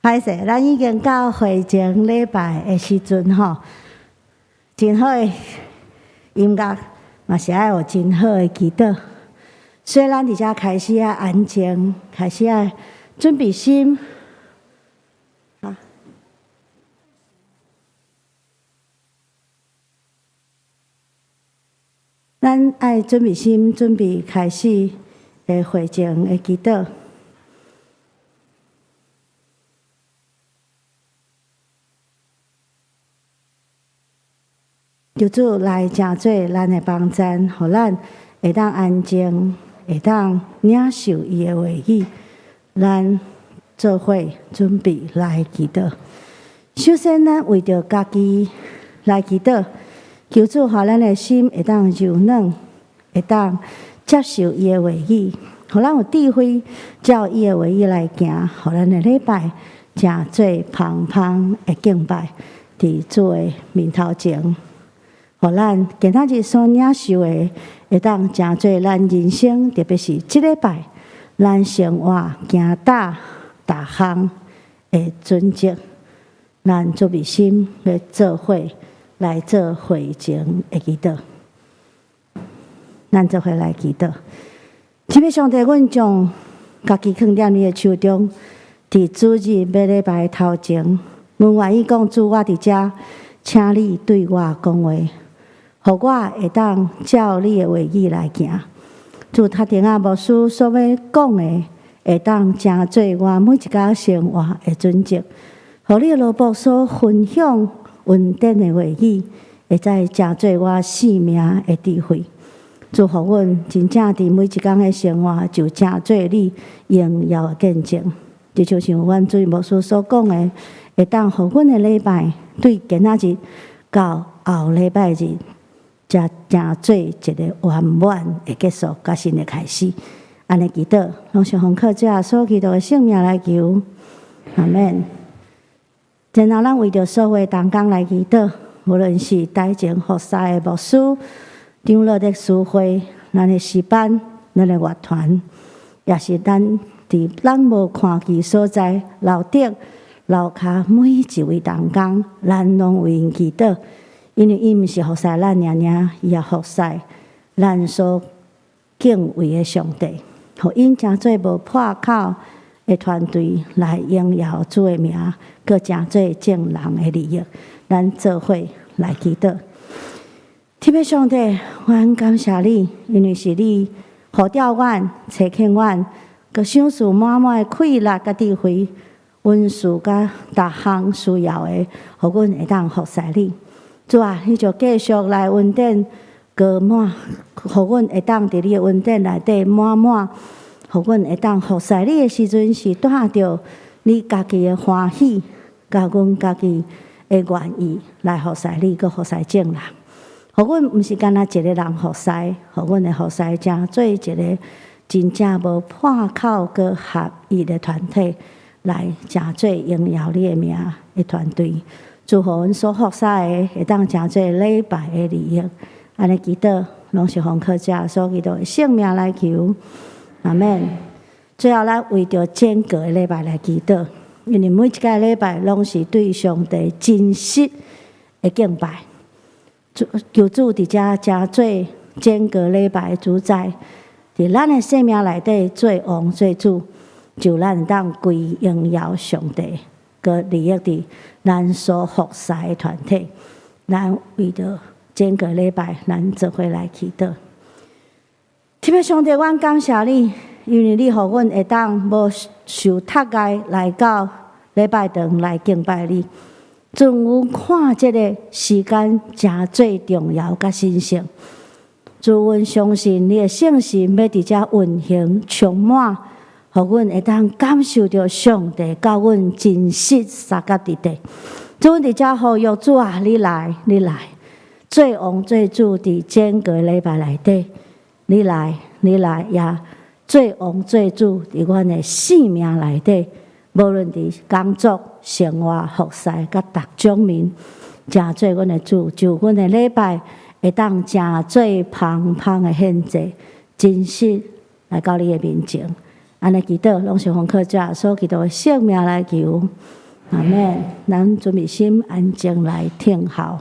歹勢，咱已經到會前禮拜的時陣吼，真好的音樂嘛是愛有真好的祈禱。所以咱佇遮開始愛安靜，開始愛準備心。啊，咱愛準備心，準備開始的會前的祈禱。求主來成做咱的幫贊，予咱會當安靜，會當領受伊的話語。咱做伙準備來祈禱。首先，咱為著家己來祈禱，求主予咱的心會當柔軟，會當接受伊的話語，予咱有智慧，照伊的話語來行，予咱的禮拜成做芳芳的敬拜，佇主的面頭前。予咱今仔日所領受的，會當成做咱人生，特別是這禮拜咱生活行踏逐項的準則。咱準備心欲做伙來做會前的祈禱，咱做伙來祈禱。親愛上帝，阮將家己囥佇你的手中，佇主日欲禮拜頭前，阮願意講主，我佇遮，請你對我講話。予我會當照你的話語來行。主頭前仔牧師所欲講的，會當成做我每一工生活的準則。予你的奴僕所分享恩典的話語，會使成做我生命的智慧。主予阮真正佇每一工的生活，就成做你榮耀的見證。就親像阮主牧師所講的，會當予阮的禮拜對今仔日到後禮拜日，才成做一個圓滿的結束，佮新的開始。按呢祈禱，攏是奉靠主耶穌基督的聖名來求，阿們。然後咱為著所有同工來祈禱，無論是台前服侍的牧師、長老的司會、咱的詩班、咱的樂團，也是咱佇咱無看見所在樓頂、樓跤每一位同工，咱攏為𪜶祈禱。因為伊毋是服侍咱爾爾，伊也服侍咱所敬畏的上帝，予𪜶成做無破口的團隊來榮耀主的名，閣成做眾人的利益。咱做伙來祈禱。天父上帝，阮感謝你，因為是你呼召阮、差遣阮，閣賞賜滿滿的氣力佮智慧，恩賜佮逐項需要的，予阮會當服侍你。主啊，你就繼續來恩典澆滿，予阮會當佇你的恩典內底滿滿，予阮會當服侍你的時陣，是帶著你家己的歡喜，佮阮家己的願意來服侍你，閣服侍眾人。予阮毋是干焦一個人服侍，予阮的服侍成做一個真正無破口閣合一的團體，來成做榮耀你的名的團隊。祝福阮所服侍的，會當成做禮拜的利益。按呢祈禱，攏是奉靠主耶穌基督的聖名來求，阿們。最後，咱為著整個禮拜來祈禱，因為每一個禮拜攏是對上帝真實的敬拜。求主佇遮成做整個禮拜的主宰，佇咱的生命內底做王做主，就咱會當歸榮耀上帝。閣利益佇咱所服侍的團體，咱為著整個禮拜，咱做伙來祈禱。天父上帝，阮感謝你，因為你予阮會當無受窒礙來到禮拜堂來敬拜你。準阮看這个時間誠最重要佮神聖。主，阮相信你的聖神欲佇遮運行充滿。予阮會當感受著上帝佮阮真實相佮佇底。主，阮佇遮呼籲主啊，你來，你來，做王做主佇整個禮拜內底，你來，你來，也做王做主佇阮的生命內底，無論佇工作、生活、服侍佮逐種面，成做阮的主，就阮的禮拜會當成做芳芳的獻祭，真實來到你的面前。按呢祈禱，攏是奉靠主耶穌基督的聖名來求，阿們。咱準備心安靜來聽候。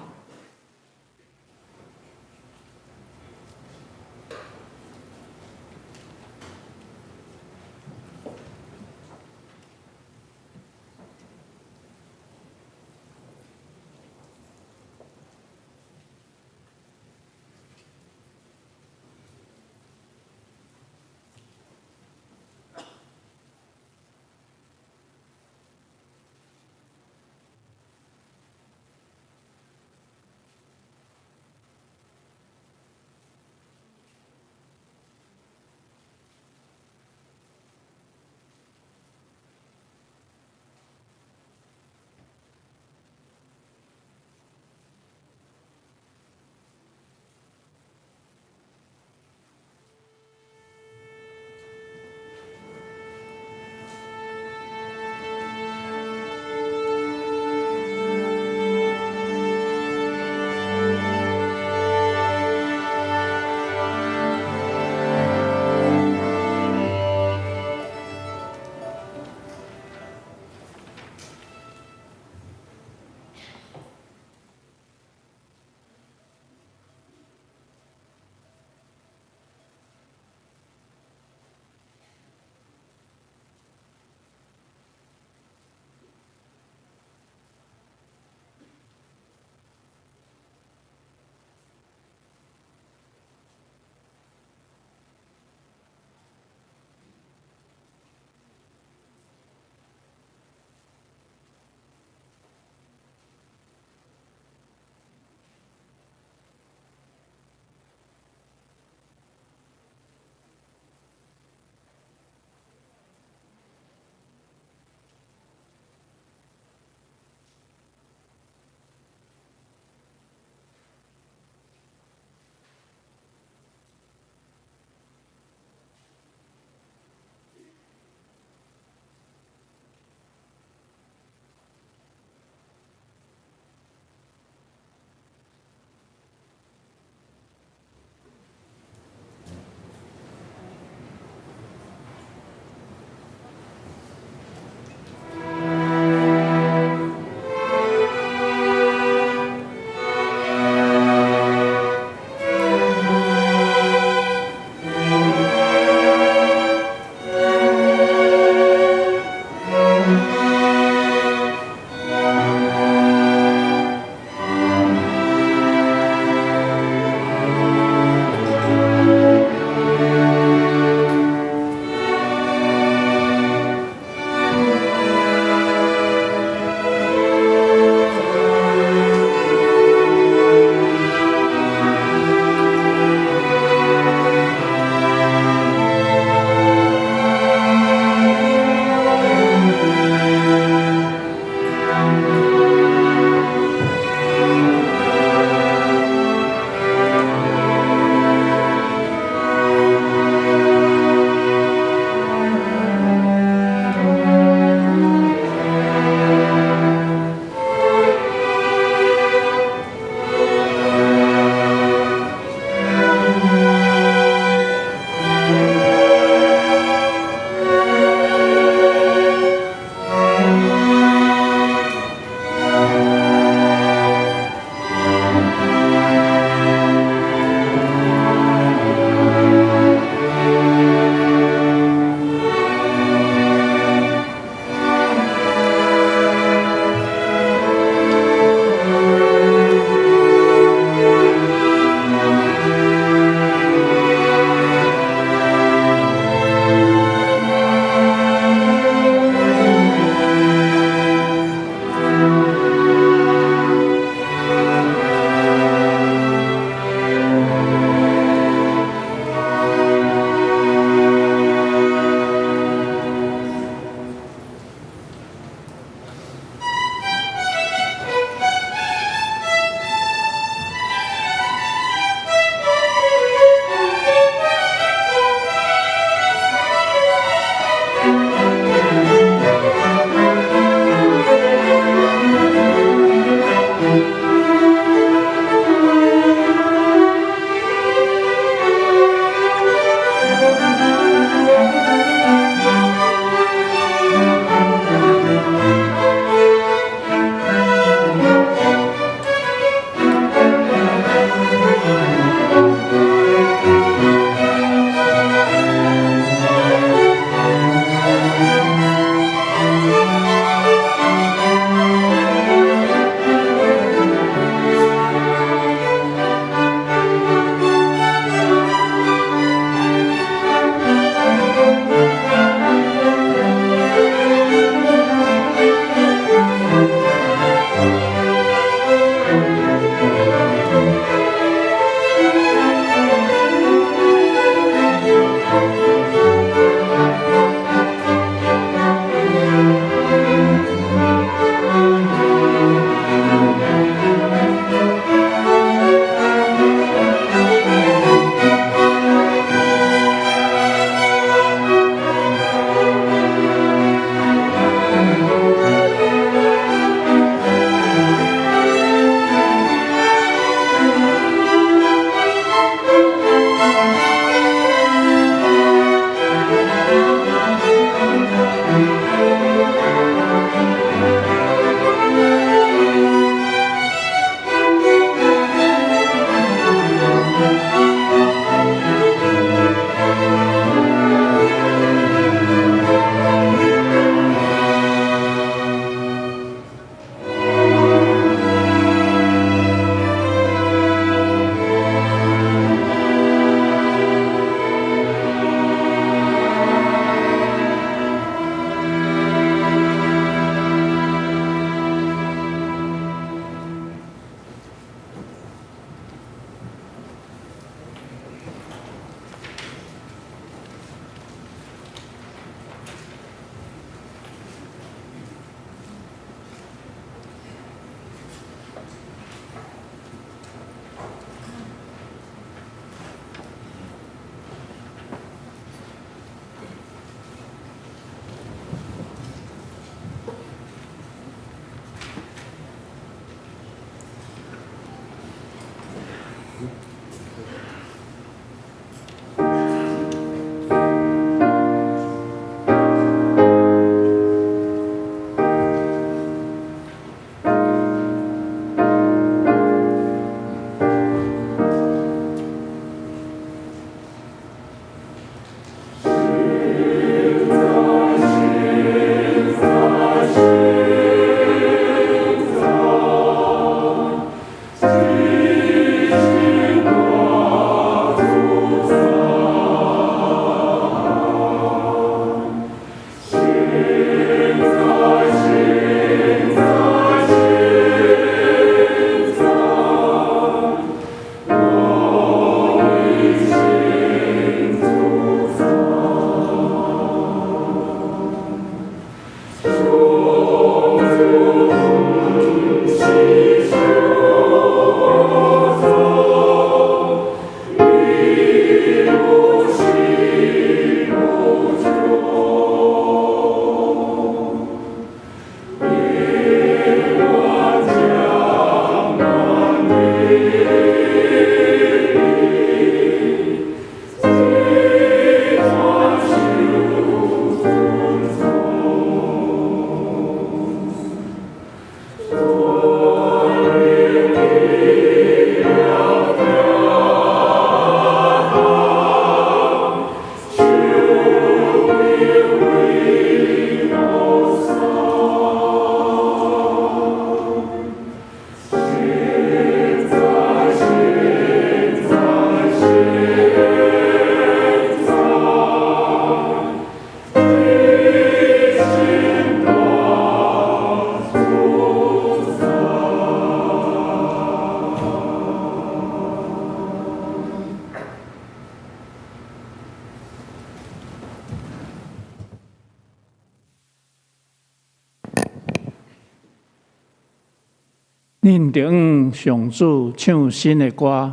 恁著向上主唱新的歌，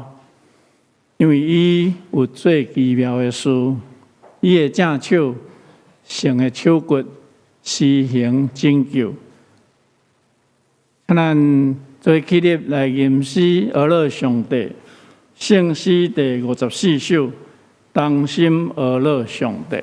因為伊有做奇妙的事，伊的正手聖的手骨施行拯救。請咱做起立來吟詩阿樂上帝，聖詩第54首，同心阿樂上帝。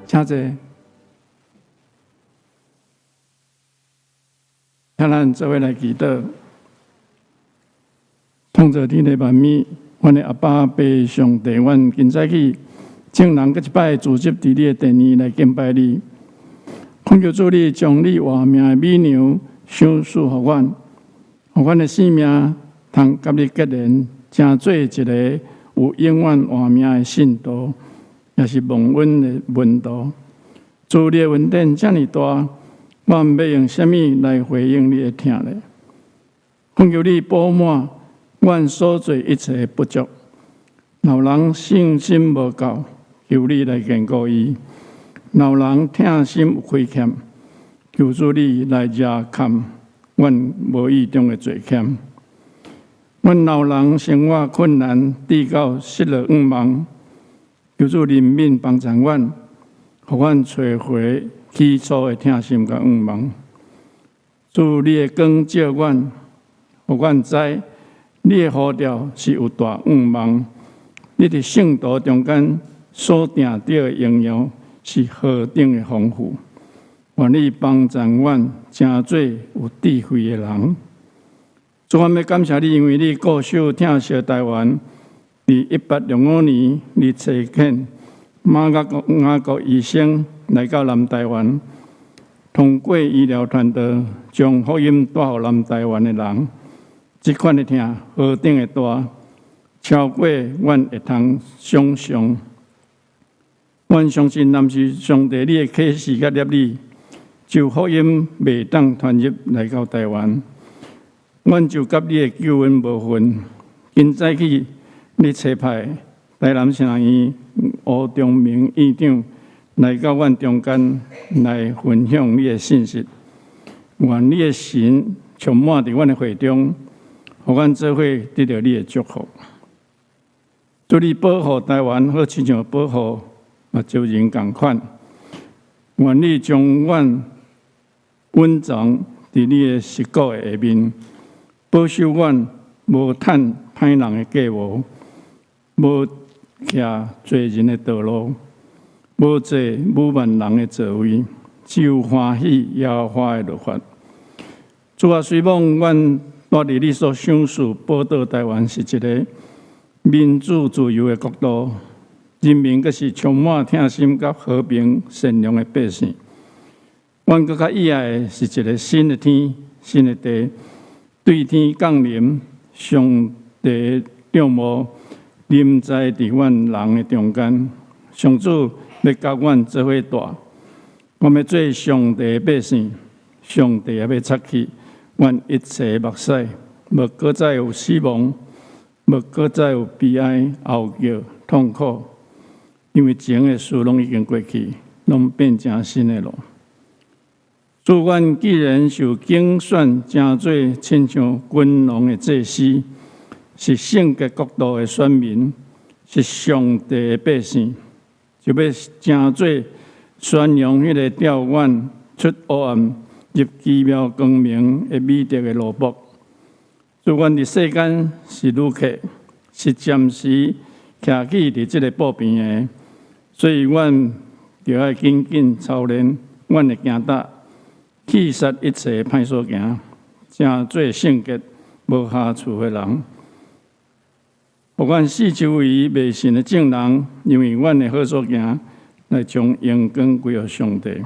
請坐。請咱做伙來祈禱。創造天地萬物，阮的阿爸父上帝，阮今早起眾人閣一擺聚集佇你的殿裡來敬拜你。懇求主你將你活命的美糧賞賜予阮，予阮的性命通佮你結連，成做一个有永遠活命的信徒，也是蒙恩的門徒。主你的恩典遮爾大，我毋欲用啥物來回應你的疼呢？懇求你補滿阮所做一切的不足。若有人信心無夠，求你來堅固伊；若有人疼心有虧欠，求主你來遮蓋阮無意中的罪愆。阮若有人生活困難，至到失落願望，求主憐憫幫助阮，予阮揣回起初的疼心佮願望。主你的光照阮，予阮知你的呼召是有大願望。你佇聖徒中間所定著的榮耀是何等的豐富。願你幫助阮，成做有智慧的人。主，我欲感謝你，因為你顧守疼惜台灣。佇1865年，你差遣馬雅各醫生來到南台灣，通過醫療團隊將福音帶予南台灣的人。這款的疼何等的大，超過阮會通想像。阮相信，若毋是上帝你的啟示佮立意，就福音袂當傳入來到台灣，阮就佮你的救恩無份。今早起，你差派台南城醫吳忠明院長來到阮中間來分享你的信息。願你的神充滿佇阮的會中，予阮做伙得著你的祝福。主你保護台灣，好親像保護目睭人仝款。願你將阮隱藏佇佇你的實骨的下面，保守阮無趁歹人的計謀，無徛罪人的道路，無坐侮慢人的座位，只有歡喜耶和華的律法。主啊，雖罔阮蹛佇你所賞賜寶島台灣是一个民主自由的國度，人民閣是充滿疼心佮和平善良的百姓。阮閣較意愛的是一个新的天、新的地，對天降臨，上帝帳幕臨在佇阮人的中間。上主欲佮阮做伙蹛，阮欲做上帝的百姓，上帝也欲擦去阮一切目屎，無閣再有死亡，無閣再有悲哀、嚎叫、痛苦，因為前的事攏已經過去，攏變成新的囉。主，阮既然受揀選，成做親像君王的祭司，是聖潔國度的選民，是上帝的百姓，就欲成做宣揚彼个召阮出黑暗入奇妙光明的美德的奴僕。主，阮佇世間是旅客，是暫時徛起佇這个布邊的，所以阮著愛緊緊操練阮的行踏，棄殺一切歹所行，成做聖潔無瑕疵的人。予阮四周圍袂信的眾人，因為阮的好所行，來將榮光歸予上帝。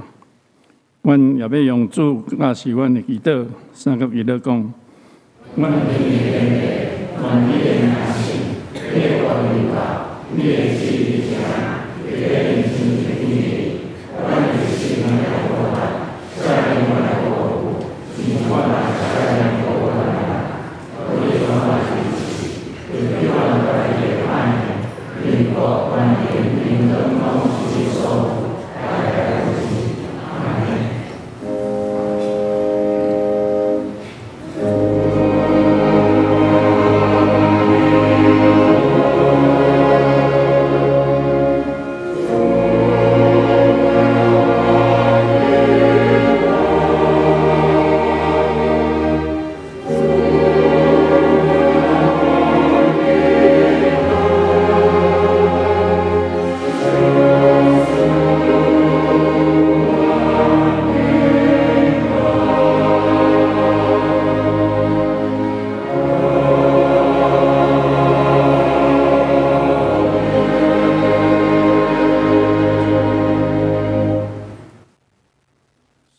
阮也欲用主教示阮的祈禱，三個祈禱講。阮佇天的父，願你的名聖，你的國臨到，你的旨意行，佇天親像佇地。阮日生活的無力，赦免阮的過誤，親像阮也赦免過阮的人。無予阮入試，卻救阮脫離歹的。因國權柄榮光攏是你所有，代代無止。阿們。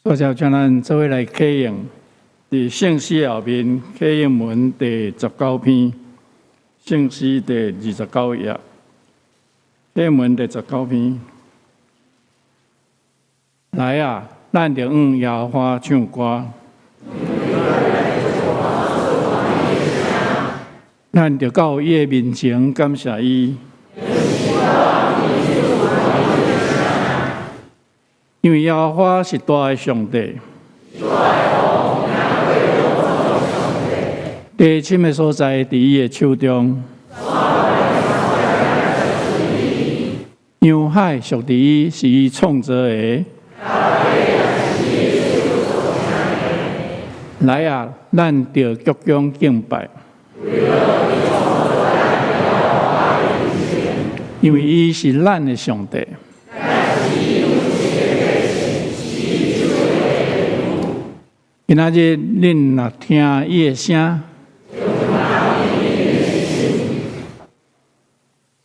多謝，請咱做伙來啟應，佇聖詩後面啟應文第19篇，聖詩第29頁，啟應文第19篇。來啊，咱著向耶和華唱歌，咱著到伊的面前感謝伊。因為耶和華是大的上帝，地深的所在佇伊的手中，洋海屬佇伊，是伊創造的。來啊，咱著鞠躬敬拜，因為伊是咱的上帝。今仔日恁若聽伊的聲，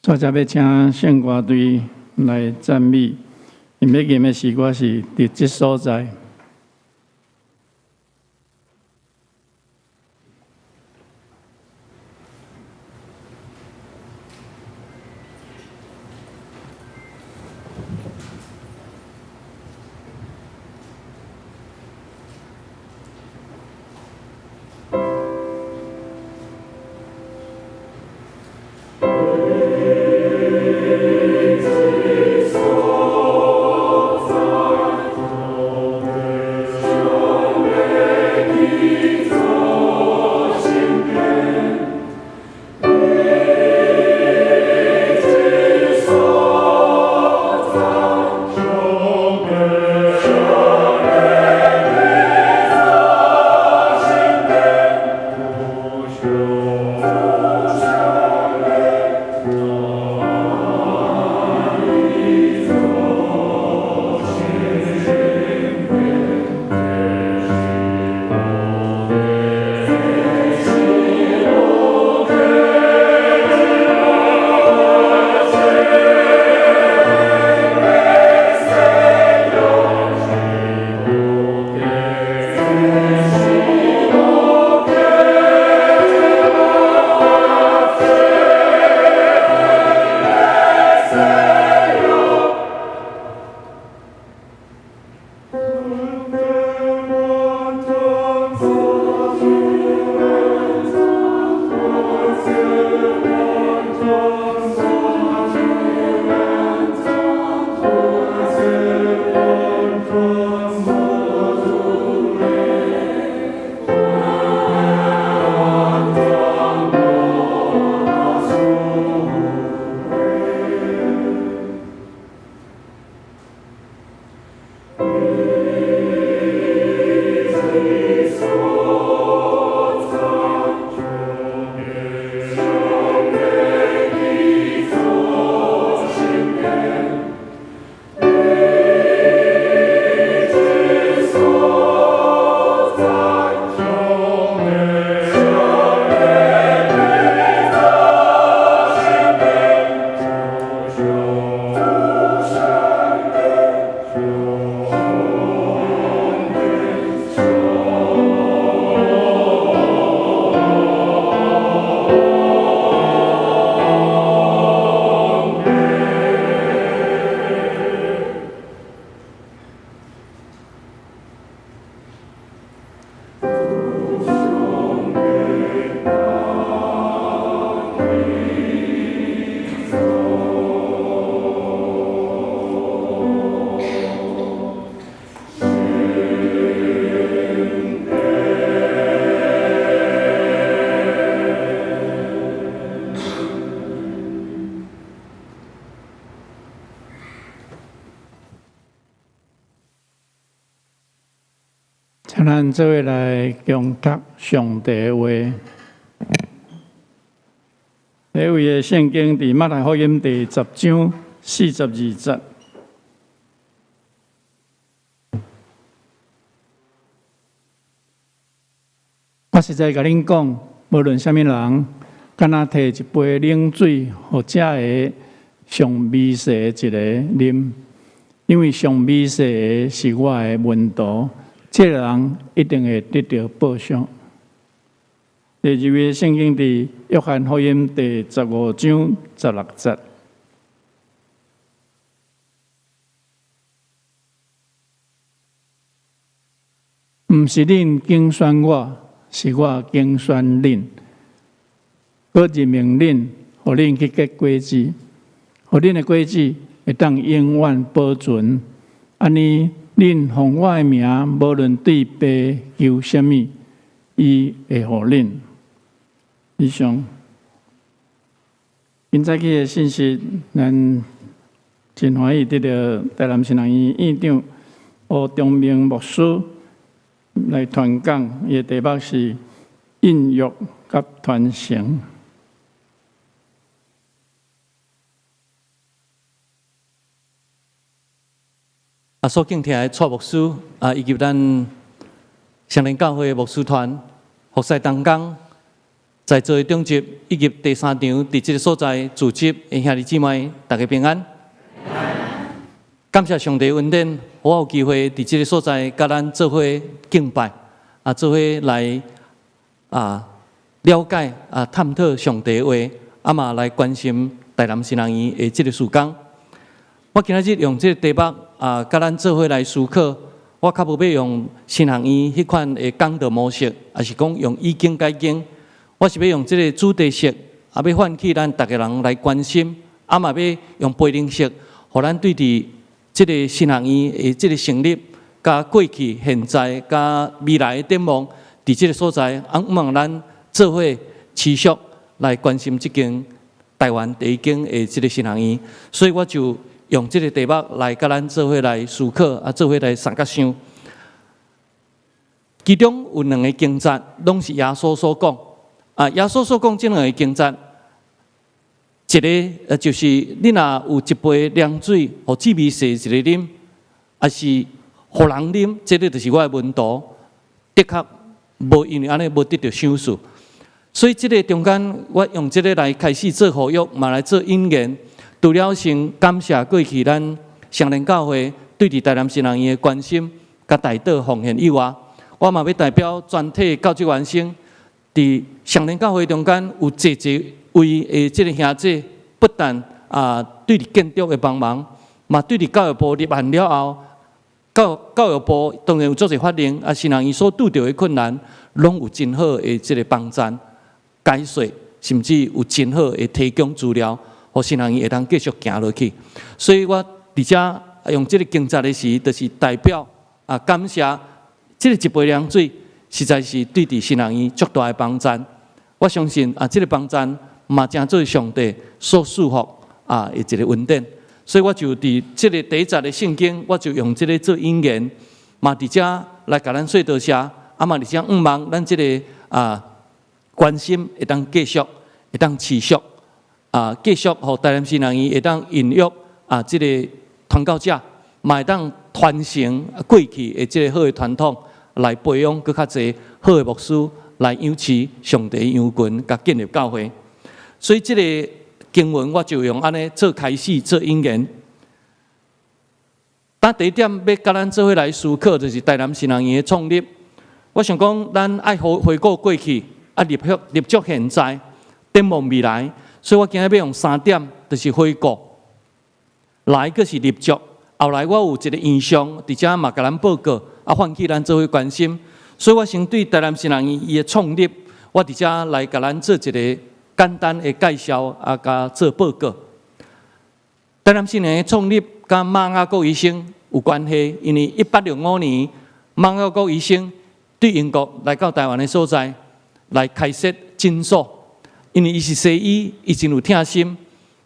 煞才欲請聖歌隊來讚美。𪜶欲吟的詩歌是佇這所在。請咱做伙來共讀上帝的話。第一位的聖經佇馬太福音第十章四十二節。我實在共恁講，無論啥物人，敢若提一杯冷水，予遮个上微細的一个啉，因為上微細的是我的門徒，這个人一定會得著報賞。第二位聖經佇約翰福音第十五章十六節。毋是恁揀選我，是我揀選恁，閣任命恁，予恁去結果子，予恁的果子會當永遠保存。按呢，恁奉我的名，無論對父求啥物，伊會予恁。以上，今早起的信息，咱真歡喜得著台南神學院院長吳忠明牧師來傳講，伊的題目是孕育佮傳承。啊，所敬聽的蔡牧師啊，以及咱雙連教會的牧師團、服侍同工，在座的長執以及第三場佇這个所在組織的兄弟姊妹，大家平安。感謝上帝恩典，我有機會佇這个所在，佮咱做伙敬拜，啊，做伙來啊了解啊探討上帝的話，啊嘛來關心台南神學院的這个事工。我今仔日用這个題目啊，佮咱做伙來思考。我較無欲用神學院彼款的講道模式，抑是講用以經解經。我是欲用這个主題式，啊，欲喚起咱逐家人來關心，啊嘛欲用培靈式，予咱對佇這个神學院的這个成立，佮過去、現在、佮未來的展望，佇這个所在，啊，向望咱做伙持續來關心這間台灣第一間的這个神學院，所以我就用這个題目來佮咱做伙來思考，啊，做伙來三角想。其中有兩个經節，攏是耶穌所講。啊，耶穌所講這兩个經節，一个就是你若有一杯涼水，予至微細一个啉，抑是予人啉，這个就是我的門徒，的確無因為按呢無得著賞賜。所以這个中間，我用這个來開始做呼籲，嘛來做引言。除了先感謝過去咱雙連教會對佇台南神學院的關心、佮代禱奉獻以外，我嘛欲代表全體教職員生，佇雙連教會中間有濟濟位的這个兄弟，不但啊對佇建築的幫忙，嘛對佇教育部立案了後，教育部當然有足濟法令，啊，神學院所拄著的困難，攏有真好的這个幫贊解說，甚至有真好的提供資料，予神學院會當繼續行落去。所以我佇遮用這个經節的時，就是代表啊感謝這个一杯涼水，實在是對佇神學院足大的幫贊。我相信啊，這个幫贊嘛，誠做上帝所賜福啊的一个恩典。所以我就佇這个第一節的聖經，我就用這个做引言，嘛佇遮來共咱說多謝，啊嘛佇遮向望咱這个關心會當繼續，會當持續，繼續予台南神學院會當孕育這个傳教者，嘛會當傳承過去的這个好的傳統，來培養閣較濟好的牧師來養飼上帝羊群，佮建立教會。所以這个經文我就用按呢做開始，做引言。但第一點欲佮咱做伙來思考，就是台南神學院的創立。我想講，咱愛回回顧過去，立足立足現在，展望未來。所以我今日欲用三點，就是回顧，來閣是立足。後來我有一个異象，佇遮嘛共咱報告，喚起咱做伙關心。所以我先對台南神學院伊的創立，我佇遮來共咱做一个簡單的介紹，佮做報告。台南神學院的創立佮馬雅各醫生有關係，因為1865年馬雅各醫生對英國來到台灣的所在來開設診所，因為伊是西醫，伊真有疼心，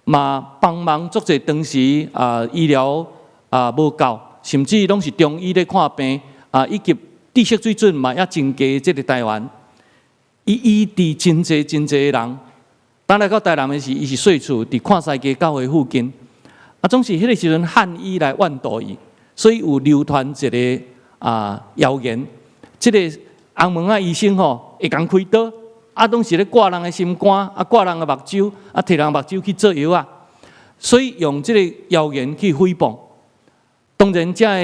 嘛幫忙足濟當時醫療無夠，甚至攏是中醫咧看病，以及知識水準嘛猶真低，這个台灣，伊醫治真濟真濟的人。當來到台南的時，伊是細厝，佇看西街教會附近。總是彼个時陣漢醫來怨妒伊，所以有流傳一个謠言，這个紅毛仔醫生吼會共開刀，攏是咧割人的心肝，割人的目睭，提人目睭去做藥仔，所以用這个謠言去誹謗。當然，這个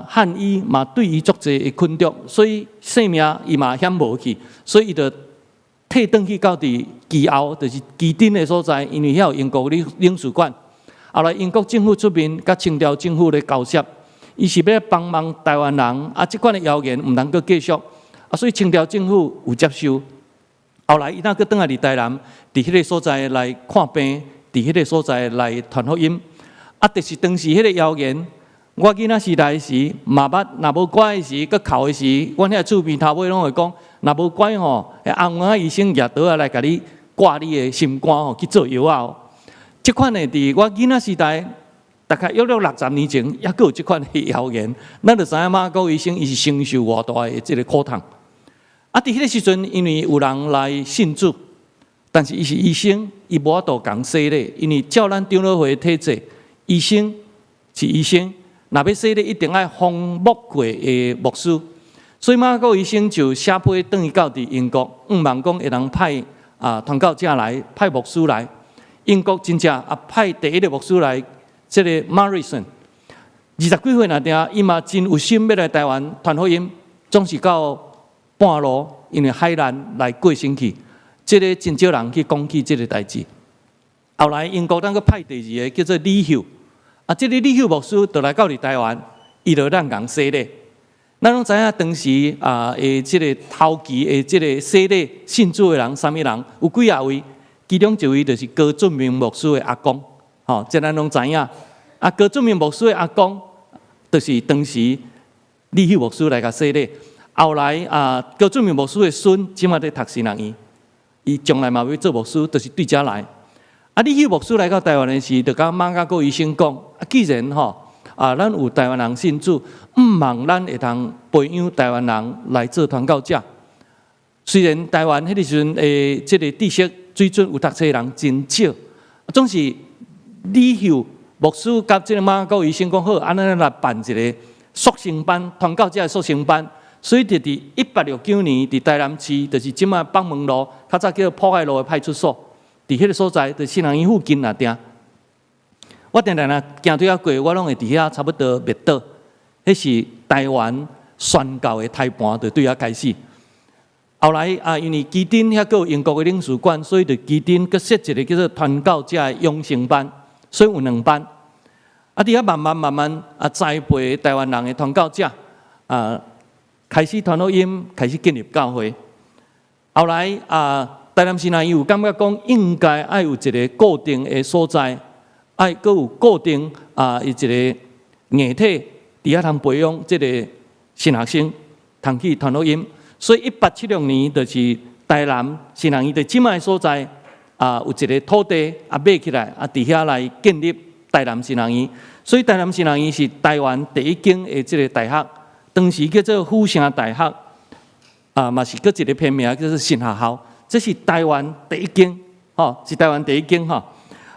漢醫嘛對伊足濟的困擾，所以性命伊嘛險無去，所以伊就退轉去到佇其後，就是旗津的所在，因為遐有英國領領事館。後來英國政府出面，佮清朝政府咧交涉，伊是欲幫忙台灣人，這款的謠言毋通閣繼續，所以清朝政府有接受。後來伊若閣轉來佇台南，佇彼个所在來看病，佇彼个所在來傳福音。就是當時彼个謠言，我囡仔時代時，嘛捌，若無乖的時，閣哭的時，阮遐厝邊頭尾攏會講，若無乖吼，紅毛仔醫生舉刀仔來共你割你的心肝吼，去做藥仔哦。這款的佇我囡仔時代，大概約略60年前，猶閣有這款的謠言。咱就知影馬雅各醫生伊是承受偌大的這个苦痛。佇彼个時陣，因為有人來信主，但是伊是醫生，伊無法度共洗禮，因為照咱長老會的體制，醫生是醫生，若欲洗禮一定愛封牧過的牧師。所以馬雅各醫生就寫批轉去到佇英國，向望講會當派傳教者來，派牧師來。英國真正派第一个牧師來，這个 Morrison，20幾歲那陣，伊嘛真有心欲來台灣傳福音，總是到半路，因為海難來過身去，這个真少人去講起這个代誌。後來英國當閣派第二个叫做李秀，這个李秀牧師就來到佇台灣，伊就咱共洗禮。咱攏知影當時的這个頭期的這个洗禮信主的人，啥物人？有幾仔位？其中一位就是高俊明牧師的阿公，吼，這咱攏知影。高俊明牧師的阿公，就是當時李秀牧師來共洗禮。後來高俊明牧師的孫，這馬佇讀神學院，伊將來嘛欲做牧師，就是對遮來。李秀牧師來到台灣的時，就佮馬雅各醫生講：既然吼咱有台灣人信主，向望咱會通培養台灣人來做傳教者。雖然台灣彼个時陣的這个知識水準有讀冊的人真少，總是李秀牧師佮這个馬雅各醫生講好，按呢咱來辦一个速成班，傳教者的速成班。所以就佇1869年，佇台南市，就是這馬北門路，較早叫埔愛路的派出所，佇彼个所在，佇神學院附近那定。我定定若行對遐過，我攏會佇遐差不多默禱。彼是台灣宣教的胎盤，就對遐開始。後來因為旗津遐閣有英國的領事館，所以佇旗津閣設一个叫做傳教者的養成班，所以有兩班。佇遐慢慢慢慢栽培台灣人的傳教者，開始傳福音，開始建立教會。後來台南神學院有感覺講，應該愛有一个固定的所在，愛閣有固定一个硬體，佇遐通培養這个神學生，通去傳福音。所以1876年，就是台南神學院佇這馬的所在，有一个土地買起來，佇遐來建立台南神學院，所以台南神學院是台灣第一間的這个大學，當時叫做府城大學，啊，嘛是閣一个別名叫做神學校，這是台灣第一間，吼，是台灣第一間吼。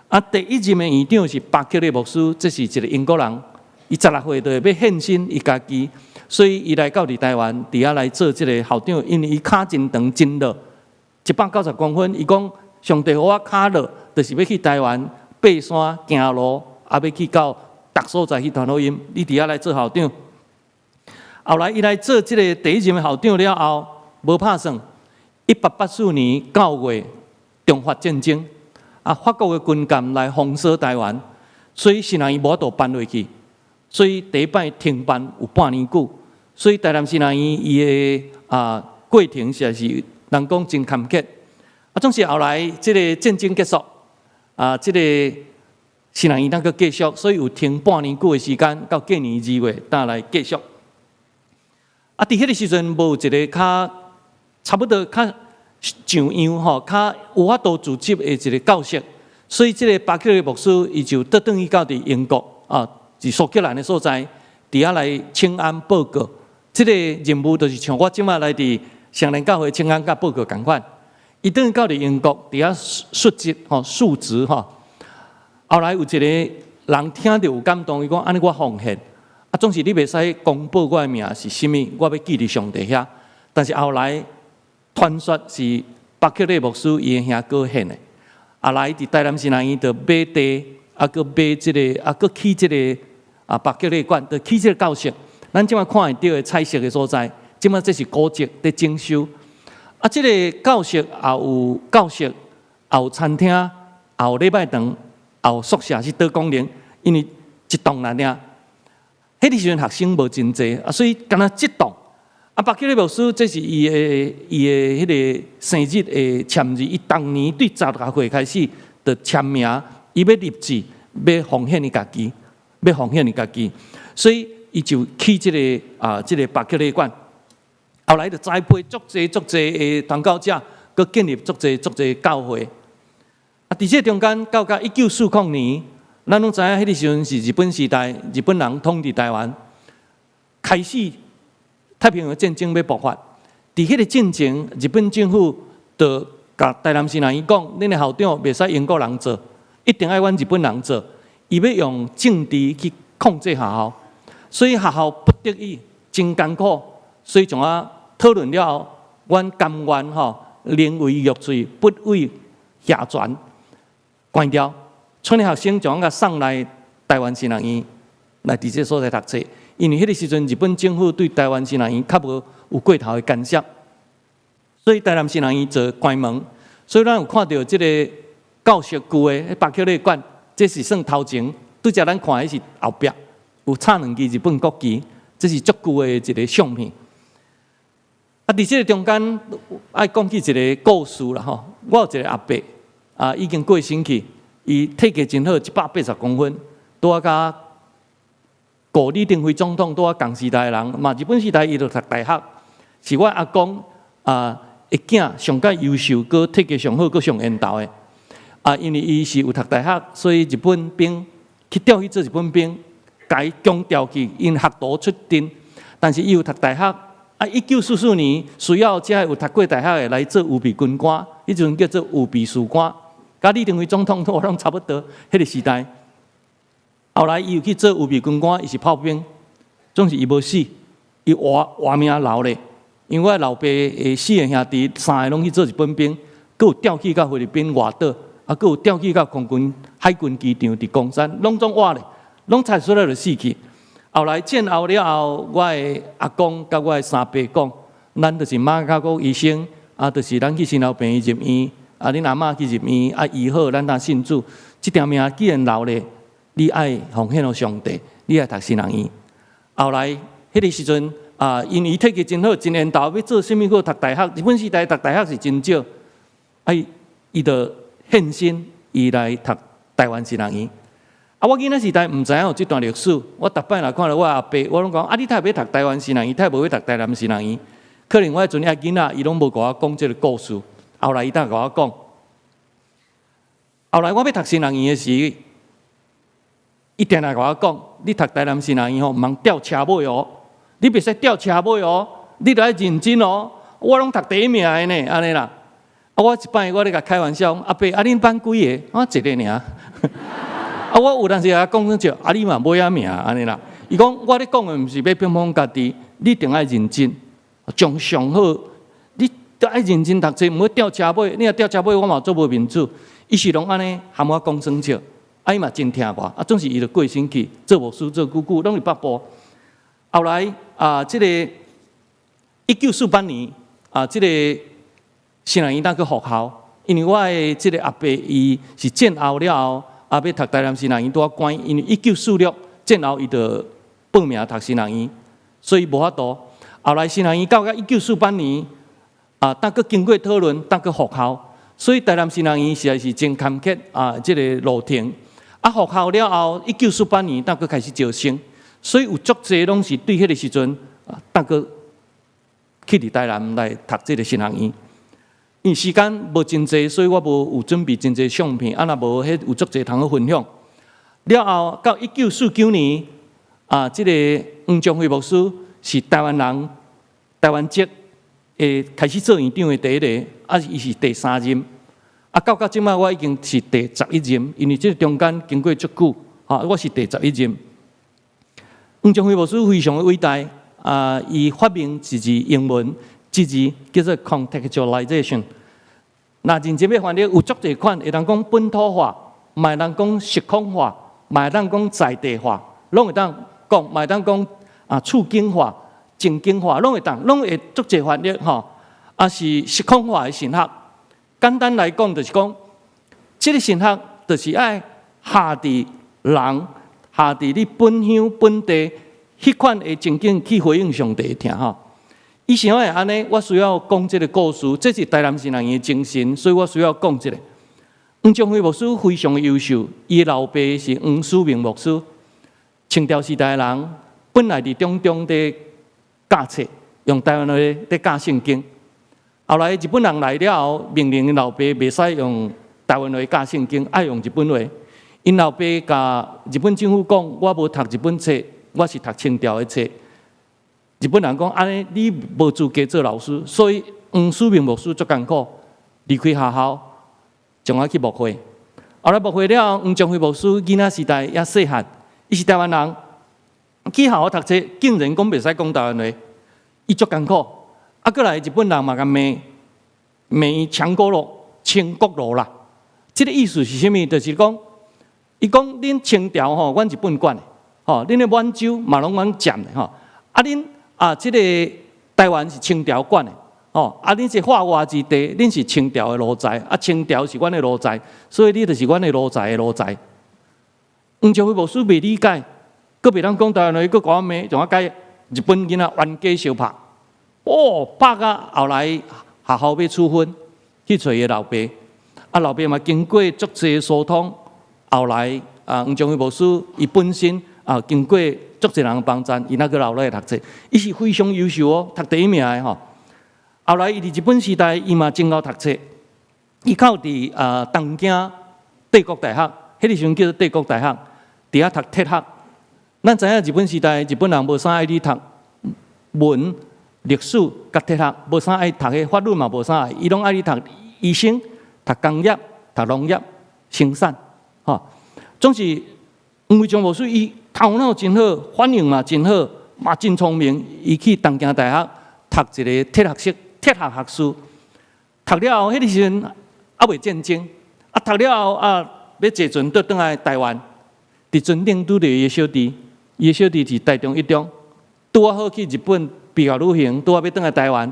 啊，第一任的院長是巴克利牧師，這是一个英國人，伊16歲就欲獻身伊家己，所以伊來到佇台灣，佇遐來做這个校長，因為伊跤真長真落，190公分，伊講上帝予我跤落，就是欲去台灣爬山行路，啊，欲去到逐所在去傳福音，你佇遐來做校長。後來伊來做這个第一任的校長了後，無拍算，1884年9月，中法戰爭。啊，法國的軍艦來封鎖台灣，所以神學院無法度辦落去，所以第一擺停辦有半年久，所以台南神學院伊的啊過程實在是人講真坎坷。啊，總是後來這个戰爭結束，啊，這个神學院當閣繼續，所以有停半年久的時間，到隔年2月才來繼續。啊，佇彼个時陣無一个較差不多較像樣吼，較有法度組織的一个教室，所以這个巴克利牧師伊就倒轉去到佇英國啊，佇蘇格蘭的所在，佇遐來請安報告。這个任務就是像我這擺來佇雙連教會請安佮報告仝款。伊轉到佇英國，佇遐述職吼，述職吼。後來有一個人聽著有感動，伊講按呢我奉獻，啊，總是你袂使公布我的名是啥物，我欲寄佇上帝遐。但是後來傳說是巴克利牧師伊的兄哥獻的，後來佇台南神學院就買地，啊，閣買這个，啊，閣起這个啊巴克利館，就起這个教室。咱這擺看會著的彩色的所在，這擺這是古蹟佇整修。啊，這个教室也有教室，也有餐廳，也有禮拜堂，也有宿舍是多功能，因為一棟爾。彼个時陣學生無真濟，啊，所以敢若這棟。啊，巴克利牧師這是伊的彼个生日的簽字，伊當年對16歲開始就簽名，伊欲立志，欲奉獻伊家己，欲奉獻伊家己，所以伊就起這个啊，這个巴克利館。後來就栽培足濟足濟的傳教者，閣建立足濟足濟教會。啊，佇這中間到甲1940年，咱攏知影彼个時陣是日本時代，日本人統治台灣，開始太平洋戰爭欲爆發。佇彼个戰前，日本政府就共台南神學院講，恁的校長袂使英國人做，一定愛阮日本人做。伊欲用政治去控制學校，所以學校不得已真艱苦，所以從啊討論了後，阮甘願吼寧為玉碎，不為瓦全，關掉。賰學生將共送來台灣神學院來佇這所在讀冊，因為彼个時陣日本政府對台灣神學院較無有過頭的干涉，所以台南神學院就關門。所以咱有看著這个教室舊的巴克利館，這是算頭前，拄才咱看的是後壁有插兩支日本國旗，這是足舊的一个相片。啊，佇這个中間愛講起一个故事啦吼。我有一个阿伯啊，已經過身去，伊體格真好，180公分，拄仔佮顧李登輝總統拄仔仝時代的人，嘛日本時代伊就讀大學，是我阿公啊的囝上蓋優秀，閣體格上好，閣上緣投的。啊，因為伊是有讀大學，所以日本兵去調去做日本兵，共伊強調去，𪜶學徒出陣，但是伊有讀大學。啊，1944年需要這有讀過大學的來做預備軍官，彼陣叫做預備士官，佮李登輝總統都攏差不多，彼个時代。後來伊有去做預備軍官，伊是炮兵，總是伊無死，伊活活命留咧。因為我老爸的四个兄弟，三个攏去做日本兵，閣有調去到菲律賓外島，啊，閣有調去到空軍海軍機場佇岡山，攏總活咧，攏採出來就死去。後來戰後了後，我的阿公佮我的三伯講，咱就是馬卡國醫生，啊，就是咱去神後病院入院，啊，恁阿嬤去入院，啊，醫好，咱才信主。這條命既然留咧，你愛奉獻予上帝，你愛讀神學院。後來彼个時陣啊，因為伊體格真好，真緣投，欲做啥物閣讀大學。日本時代讀大學是真少，啊，伊就獻身，伊來讀台灣神學院。啊，我囡仔時代毋知影有這段歷史，我逐擺若看著我阿伯，我攏講啊，你呾欲讀台灣神學院，呾無欲讀台南神學院？可能我彼陣猶囡仔，伊攏無共我講這个故事。後來伊才共我講。後來我欲讀神學院的時，伊定定共我講，你讀台南神學院吼，毋通吊車尾哦，你袂使吊車尾哦，你著愛認真哦。我攏讀第一名的呢，按呢啦。啊，我一擺我咧共開玩笑，阿伯啊，恁班幾个？我一个爾。啊，我有當時共伊講就，啊，你嘛尾仔名按呢啦。伊講我咧講的毋是欲膨風家己，你一定愛認真，將上好，你著愛認真讀冊，毋好吊車尾。你若吊車尾，我嘛足無面子。伊是攏按呢含我講耍笑，啊，伊嘛真疼我，啊，總是伊就過身去做牧師做久久，攏佇北部。後來啊，這個1948年啊，這個神學院當去復校，因為我的這個阿伯伊是戰後了後，啊，欲讀台南神學院拄仔關，因為1946戰後伊就報名讀神學院，所以無法度。後來神學院到1948年啊，當閣經過討論，當閣復校，所以台南神學院實在是真坎坷啊，這個路程。啊，復校了後，1948年當閣開始招生，所以有足濟攏是對彼個時陣啊，當閣去佇台南來讀這個神學院。因為時間無真濟，所以我無有準備真濟相片，啊，若無彼有足濟通好分享。了後到1949年啊，這個黃章輝牧師是台灣人，台灣籍會開始做院長的第一个，啊，伊是第三任。啊，到這擺我已經是第11任，因為這個中間經過足久，吼，我是第十一任。黃章輝牧師非常的偉大，啊，伊發明一字英文，這字叫做 contextualization。若認真欲翻譯，有足濟款，會當講本土化，嘛會當講時空化，嘛會當講在地化，攏會當講，嘛會當講啊處境化、情境化，攏會當，攏會足濟翻譯吼。啊是時空化的神學。簡單來講，就是講，這個神學就是愛下佇人，下佇你本鄉本地彼款的情景去回應上帝的疼吼。伊想會按呢，我需要講這個故事，這是台南神學院的精神，所以我需要講這個。黃章輝牧師非常的優秀，伊的老爸是黃書明牧師，清朝時代的人，本來佇中中佇教冊，用台灣話佇教聖經。後來日本人來了後，命令𪜶老爸袂使用台灣話教聖經，愛用日本話。𪜶老爸共日本政府講：我無讀日本冊，我是讀清朝的冊。日本人講：按呢，你無資格做老師，所以黃書明牧師足艱苦，離開學校，將我去牧會。後來牧會了後，黃章輝牧師囡仔時代猶細漢，伊是台灣人，去學校讀冊，竟然講袂使講台灣話，伊足艱苦。啊，閣來日本人嘛共罵罵伊強國奴、清國奴啦。這個意思是啥物？就是講，伊講恁清朝吼，阮日本管的，吼，恁的滿洲嘛攏阮佔的吼。啊，恁啊，這個台灣是清朝管的，吼，啊，恁是化外之地，恁是清朝的奴才，啊，清朝是阮的奴才，所以你就是阮的奴才的奴才。黃章輝牧師袂理解，閣袂當講台灣話，閣共我罵，將我共日本囡仔冤家相拍。哦，拍甲後來學校欲處分，去揣伊的老爸，啊，老爸嘛經過足濟疏通，後來啊，黃章輝牧師伊本身啊，經過足濟人幫贊，伊那閣留落來讀冊，伊是非常優秀哦，讀第一名的吼。後來伊佇日本時代，伊嘛真𠢕讀冊，伊較佇啊東京帝國大學，彼個時陣叫做帝國大學，佇遐讀哲學。咱知影日本時代，日本人無啥愛你讀文、歷史佮哲學，無啥愛讀彼法律嘛，無啥愛，伊攏愛你讀醫生、讀工業、讀農業、生產，吼。總是黃偉章牧師，伊頭腦真好，反應嘛真好，嘛真聰明。伊去東京大學讀一个哲學系、哲學學士，讀了後，彼個時陣猶未戰爭，啊，讀了後啊，欲坐船倒轉來台灣，佇船頂拄著伊的小弟，伊的小弟是台中一中，拄仔好去日本畢業旅行，拄仔欲轉來台灣。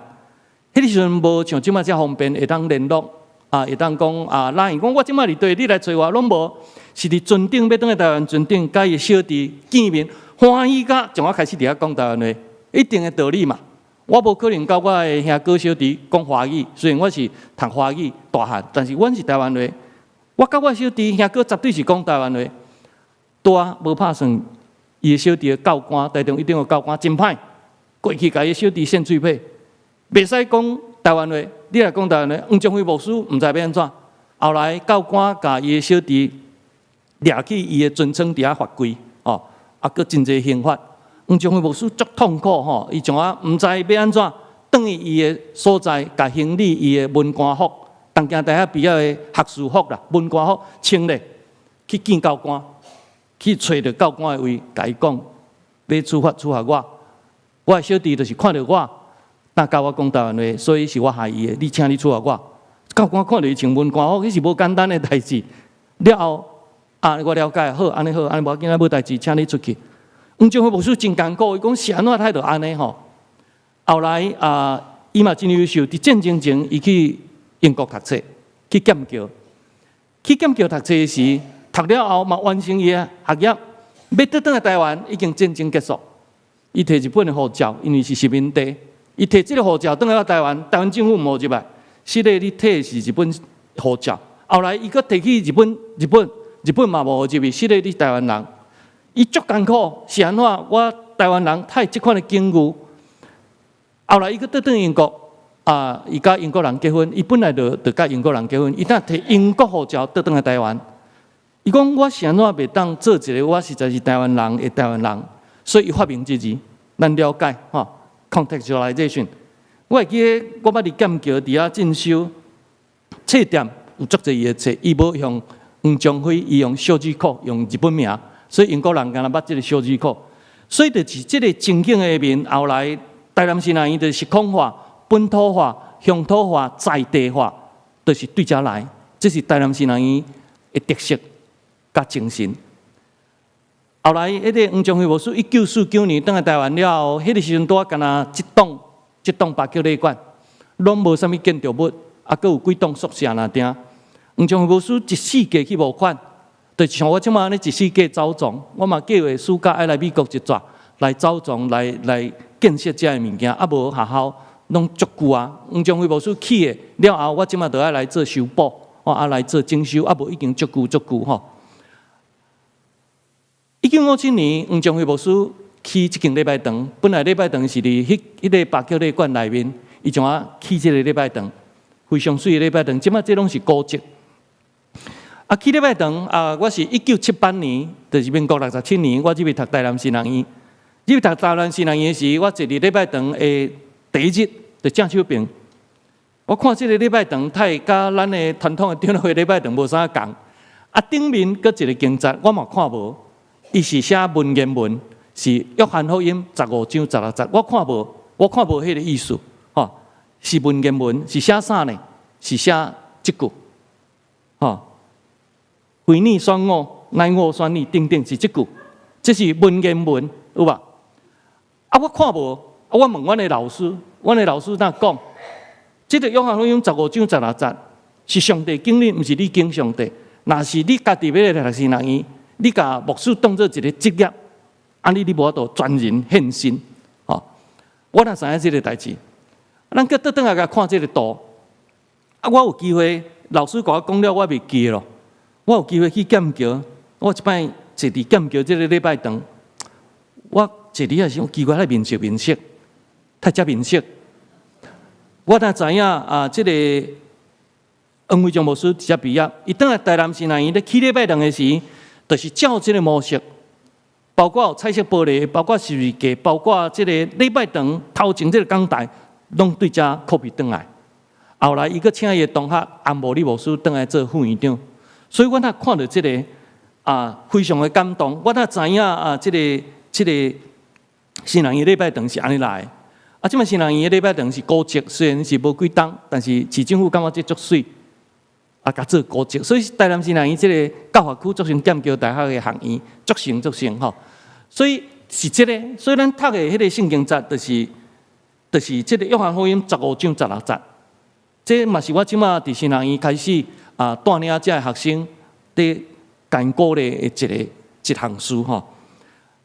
彼個時陣無像這擺遮方便，會當聯絡啊，會當講啊，LINE 講我這擺佇佗，你來揣我，攏無。是佇船頂欲轉來台灣船頂，佮伊小弟見面，歡喜甲將我開始佇遐講台灣話，一定的道理嘛。我無可能佮我的兄哥小弟講華語，雖然我是讀華語大漢，但是阮是台灣話。我佮我小弟兄哥絕對是講台灣話。拄仔無拍算，伊的小弟的教官，台中一中的教官真歹，過去共伊小弟扇喙皮，袂使講台灣話。你若講台灣話，黃章輝牧師毋知欲按怎。後來教官共伊的小弟掠去伊的船艙佇遐罰跪，哦，啊，閣真濟刑罰。黃宗輝牧師足痛苦吼，伊像啊，毋知欲按怎，轉去伊的所在，共行李伊的文官服，東京大學畢業的學士服啦，文官服穿咧，去見教官，去揣著教官的位，共伊講，欲處罰處罰我，我的小弟就是看著我，若教我講台灣話，所以是我害伊的，你請你處罰我。教官看著伊穿文官服，彼是無簡單的代誌。了後啊，我了解，好，按呢好，按呢無要緊，無代誌，請你出去。黃宗輝牧師真艱苦，伊講是按怎態度按呢吼？後來啊，伊嘛真優秀，佇戰爭前，伊去英國讀冊，去劍橋，去劍橋讀冊時，讀了後嘛完成伊的學業，欲倒轉來台灣，已經戰爭結束。伊提日本的護照，因為是殖民地，伊提這個護照轉來到台灣，台灣政府毋予入來，實際你提的是日本護照。後來伊閣提去日本，日本嘛無予入去，實際你台灣人。伊足艱苦，是按怎？我台灣人太這款的境遇。後來伊閣倒轉英國，啊，伊佮英國人結婚，伊本來就佮英國人結婚，伊當提英國護照倒轉來台灣。伊講我是按怎袂當做一個我實在是台灣人的台灣人，所以伊發明這字，咱了解吼，contextualization。我會記得我捌佇劍橋佇遐進修，冊店有足濟伊的冊，伊無用黃宗輝，伊用小字庫，用日本名。所以英國人敢若捌這個小字庫，所以就是這個情景下面，後來台南神學院就是時空化、本土化、鄉土化、在地化，就是對遮來，這是台南神學院的特色佮精神。後來，彼個黃宗輝牧師1949年轉來台灣了後，彼個時陣拄仔敢若這棟巴克禮館，攏無啥物建築物，啊，閣有幾棟宿舍爾定。黃宗輝牧師一四界去募款。就像我這馬按呢一四界走傱，我嘛計劃暑假愛來美國一逝，來走傱，來建設遮的物件，啊無學校攏足舊啊。黃宗輝牧師起的了後，我這馬就愛來做修補，啊來做整修，啊無已經足舊足舊吼。1957年，黃宗輝牧師起這間禮拜堂，本來禮拜堂是佇彼個巴克禮館內面，伊將啊起這個禮拜堂，非常媠的禮拜堂。這馬這攏是古蹟。啊，起禮拜堂啊！我是1978年，就是民國67年，我入去讀台南神學院。入去讀台南神學院時，我坐佇禮拜堂的第一日，就正手爿。我看這個禮拜堂，太佮咱的傳統的長老會禮拜堂無啥仝。啊，頂面閣一個經節，我嘛看無，伊是寫文言文，是約翰福音15章16節，我看無，我看無彼個意思，吼，是文言文，是寫啥呢？是寫這句，吼。非你選我，乃我選你，等等是這句，這是文言文，有無？啊，我看無，啊，我問阮的老師，阮的老師若講，這個約翰福音十五章十六節是上帝揀你，毋是你揀上帝。若是你家己欲來讀神學院，你共牧師當做一個職業，按呢你無法度全人獻身。吼，我哪知影這個代誌？咱閣倒轉來共看這個圖，啊，我有機會，老師共我講了，我袂記咯。我有機會去劍橋，我一擺坐佇劍橋這個禮拜堂，我坐佇遐時，奇怪，彼面色面色，太遮面熟。我哪知影啊？這個黃偉章牧師佇遮畢業，伊轉來台南神學院咧起禮拜堂的時，就是照這個模式，包括有彩色玻璃，包括十字架，包括這個禮拜堂頭前這個講台，攏對遮 copy 轉來。後來伊閣請伊的同學安慕理牧師轉來做副院長。所以我若看著這個啊，非常的感動。我哪知影啊，這個神學院禮拜堂是按呢來的。啊，這馬神學院禮拜堂是古蹟，雖然是無幾棟，但是市政府感覺這足媠，啊，共做古蹟。所以台南神學院這個教學區做成劍橋大學的學院，足成足成吼。所以是這個，所以咱讀的彼個聖經節，就是這個約翰福音十五章十六節。這嘛是我這馬佇神學院開始啊，帶領遮的學生佇共𪜶鼓勵的一項事吼。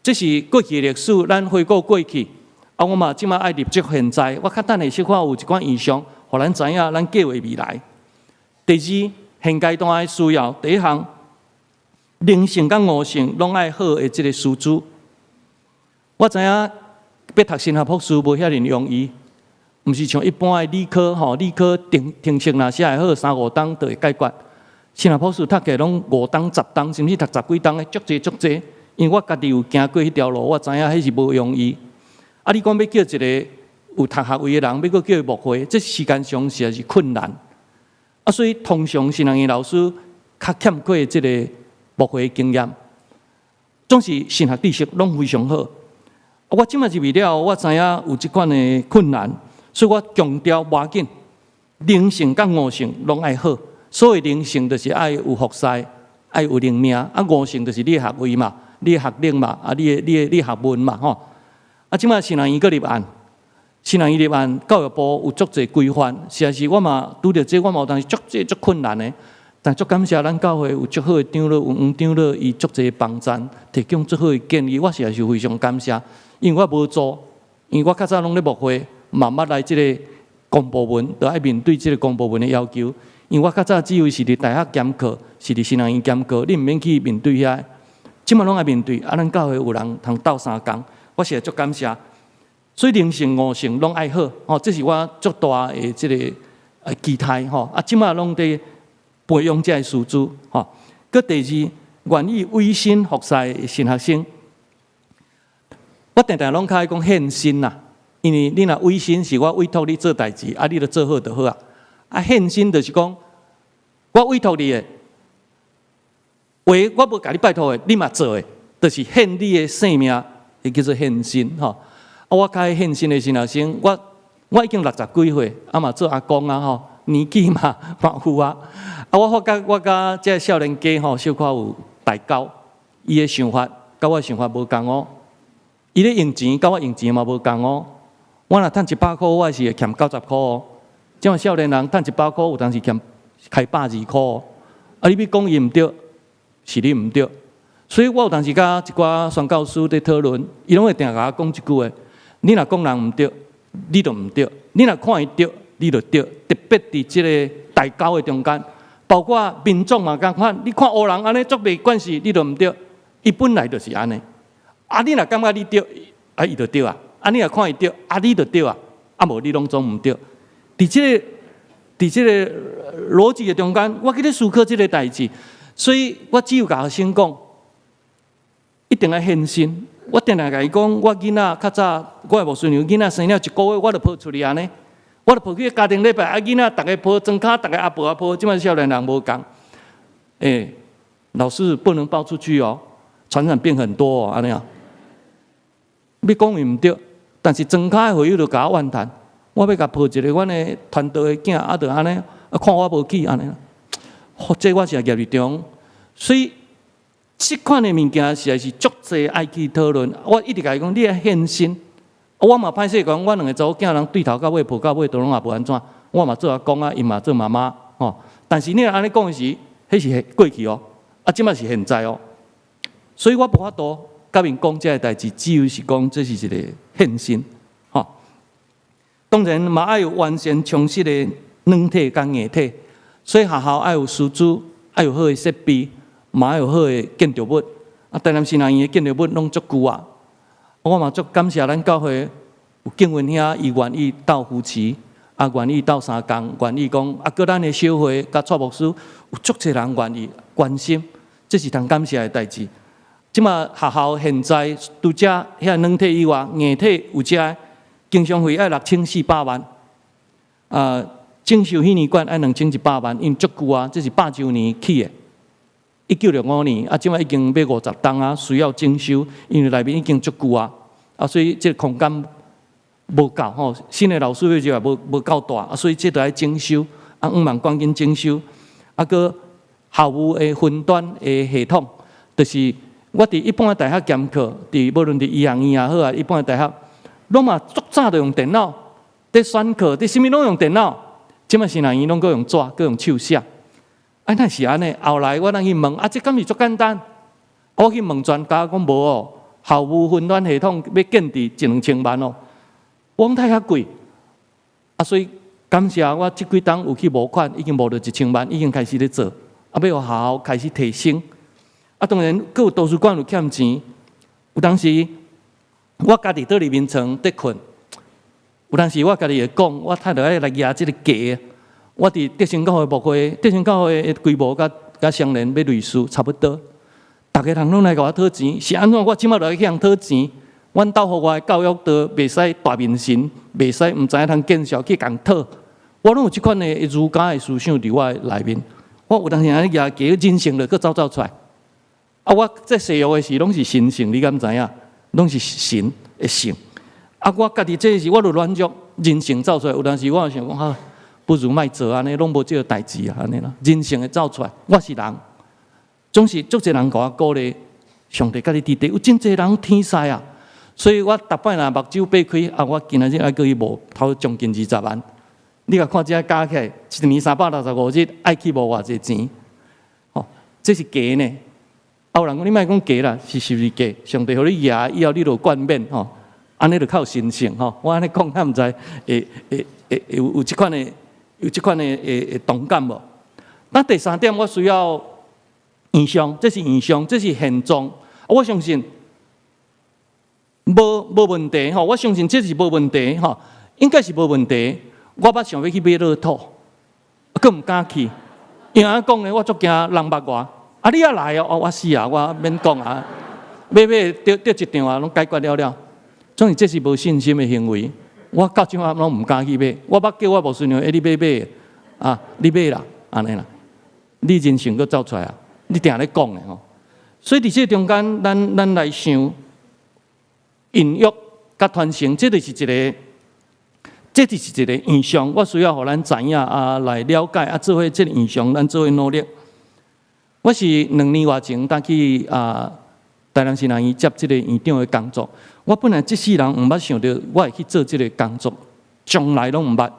這是過去的歷史，咱回顧過去。啊，我嘛這馬愛立足現在。我較等下小可有一寡異象，予咱知影咱計劃未來。第二，現階段的需要，第一項，靈性佮悟性攏愛好的這個師資。我知影欲讀神學博士無遐爾容易，毋是像一般的理科吼，理科成績若寫會好，三五冬就會解決。神學博士讀起攏5冬、10冬，甚至讀十幾冬的，足濟足濟。因為我家己有行過彼條路，我知影彼是無容易。啊，你講欲叫一个有讀學位的人，欲閣叫伊牧會，這時間上實在是困難。啊，所以通常神學院老師較欠缺這个牧會經驗，總是神學知識攏非常好。我這擺入去了後，我知影有這款的困難，所以我強調無要緊，靈性佮悟性攏愛好。所謂靈性，就是愛有服侍，愛有靈命；啊，悟性就是你的學位嘛，你的學歷嘛，啊，你的學問嘛，吼。啊，這擺神學院閣入案，神學院入案，教育部有足濟規範，實在是我嘛拄著這，我嘛有當時足濟足困難的。但足感謝咱教會有足好的長老，有黃長老，伊足濟幫贊，提供足好的建議，我實在是非常感謝。因為我無做，因為我較早攏咧牧會，嘛捌來這个公部門，都愛面對這个公部門的要求。因為我較早只有是佇大學兼課，是佇神學院兼課，你毋免去面對遐，這擺攏愛面對。啊，咱教會有人通鬥相共，我實在足感謝。所以靈性、悟性攏愛好，吼，這是我足大的這个期待，吼。啊，這擺攏佇培養這个師資，吼。閣第二，願意委身服侍神學生。我定定攏較愛講獻身啦，因為你若委身是我委託你做代誌，啊，你著做好就好啊。啊，獻身就是講，我委託你的話，我無共你拜託的，你嘛做的，就是獻你的性命，彼叫做獻身吼。啊，我較愛獻身的神學生，我已經六十幾歲，啊嘛做阿公啊吼，年紀嘛嘛有啊。啊，我發覺我佮這个少年家吼，小可有代溝，伊的想法佮我想法無仝哦。伊咧用錢，佮我用錢嘛無仝哦。我若趁100箍，我是會欠90箍哦。這種少年人趁100箍，有當時欠開120箍哦。啊，你欲講伊毋對，是你毋對。所以我有當時佮一寡宣教師佇討論，伊攏會定共我講一句話：你若講人毋對，你就毋對；你若看伊對，你就對。特別佇這个代溝的中間，包括民眾嘛仝款，你看烏人按呢足袂慣勢，你就毋對。伊本來就是按呢。啊，你若感覺你對，啊，伊就對啊。啊，你若看伊對，啊，你就對啊。啊，無你攏總毋對。佇這个邏輯的中間，我去咧思考這个代誌，所以我只有共學生講，一定愛獻身。我定定共伊講，我囡仔較早，我的牧師娘囡仔生了一個月，我就抱出去按呢，我就抱去家庭禮拜，啊，囡仔逐个抱莊跤，逐个阿婆阿婆，這擺少年人無仝。欸，老師不能抱出去哦，傳染病很多哦，按呢啊。欲講伊毋對，但是莊跤的會友就共我怨嘆，我欲共抱一个阮的傳道的囝，啊，就按呢，啊，看我無去按呢，這我是業力中，所以這款的物件實在是足濟愛去討論。我一直共伊講，你愛獻身。我嘛歹勢講，阮兩个查某囝人對頭到尾抱到尾都攏也無按怎，我嘛做阿公啊，伊嘛做媽媽，吼。但是你若按呢講的時，彼是過去哦，啊，這擺是現在哦。所以我無法度共𪜶講這个代誌，只有是講這是一个獻身，吼。當然嘛愛有完善充實的軟體佮硬體，所以學校愛有師資，愛有好的設備，嘛愛有好的建築物。啊，台南神學院的建築物攏足舊啊。我嘛足感謝咱教會有敬文兄，伊願意鬥扶持，啊，願意鬥相共，願意講，啊，閣咱的小會佮蔡牧師有足濟人願意關心，這是通感謝的代誌。這馬學校現在除這遐軟體以外，硬體有遮經常費愛6400萬，啊，整修彼年館愛2100萬，因為足舊啊，這是百周年起的，1965年，啊，這馬已經欲50冬啊，需要整修，因為內面已經足舊啊，啊，所以這個空間無夠吼，新的老師欲入來無夠大，啊，所以這都愛整修，啊，向望趕緊整修，啊，閣校務的雲端的系統，就是我佇一般的大學兼課，佇無論佇醫學院也好啊，一般的大學，攏嘛足早就用電腦，佇選課，佇啥物攏用電腦，這馬神學院攏閣用紙，閣用手寫。啊，哪是按呢？後來我咱去問，啊，這敢是足簡單？我去問專家講無哦，校務雲端系統欲建置一兩千萬哦，我講太較貴。啊，所以感謝我這幾冬有去募款，已經募著一千萬，已經開始咧做，啊，欲予學校開始提升。啊，當然，閣有圖書館有欠錢，有當時我家己倒佇眠床佇睏，有當時我家己會講，我太著愛來蜈這个價。我佇德興教會牧會，德興教會的規模佮佮相連欲類似差不多。逐个人攏來共我討錢，是按怎？我這馬就愛去予人討錢。阮兜予我的教育都袂使大面神，袂使毋知影通見笑去共討。我攏有這款的儒家的思想佇我的內面。我有當時按呢舉旗，人性就閣走走出來。啊，我這西藥的時攏是神性，你敢知影？攏是神的性。啊，我家己這時我就軟弱，人性走出來。有當時我想講，哈，不如莫做按呢，攏無這个代誌啊，按呢啦。人性會走出來，我是人，總是足濟人共我鼓勵，上帝佮你佇佇，有真濟人天使啊。所以我逐擺若目睭擘開，啊，我今仔日愛閣去募頭將近20萬。你共看這加起來，一年365日，愛去募偌濟錢？吼，這是假呢。啊，有人講你莫講假啦，是是毋是假？上帝予你贏以後，你就冠冕吼，按呢就較有神性吼。我按呢講，敢毋知會會會有這款的有這款的會會同感無？那第三點，我需要異象，這是異象，這是現狀。我相信無問題吼，我相信這是無問題吼，應該是無問題。我捌想欲去買樂透，閣毋敢去，因為按怎講呢？我足驚人捌我。啊，你也來哦！我死啊！我免講啊，買買得得一場啊，攏解決了了。總是這是無信心的行為。我到這馬攏毋敢去買。我捌叫我牧師娘，欸，你買買啊，你買啦，按呢啦。你人性閣走出來啊！你定咧講的吼。所以佇這中間，咱來想孕育佮傳承，這就是一個異象。我需要予咱知影啊，來了解啊，做伙這個異象，咱做伙努力。我是2年外前才去啊台南神學院接這個院長的工作。我本來這世人毋捌想著我會去做這個工作，從來攏毋捌。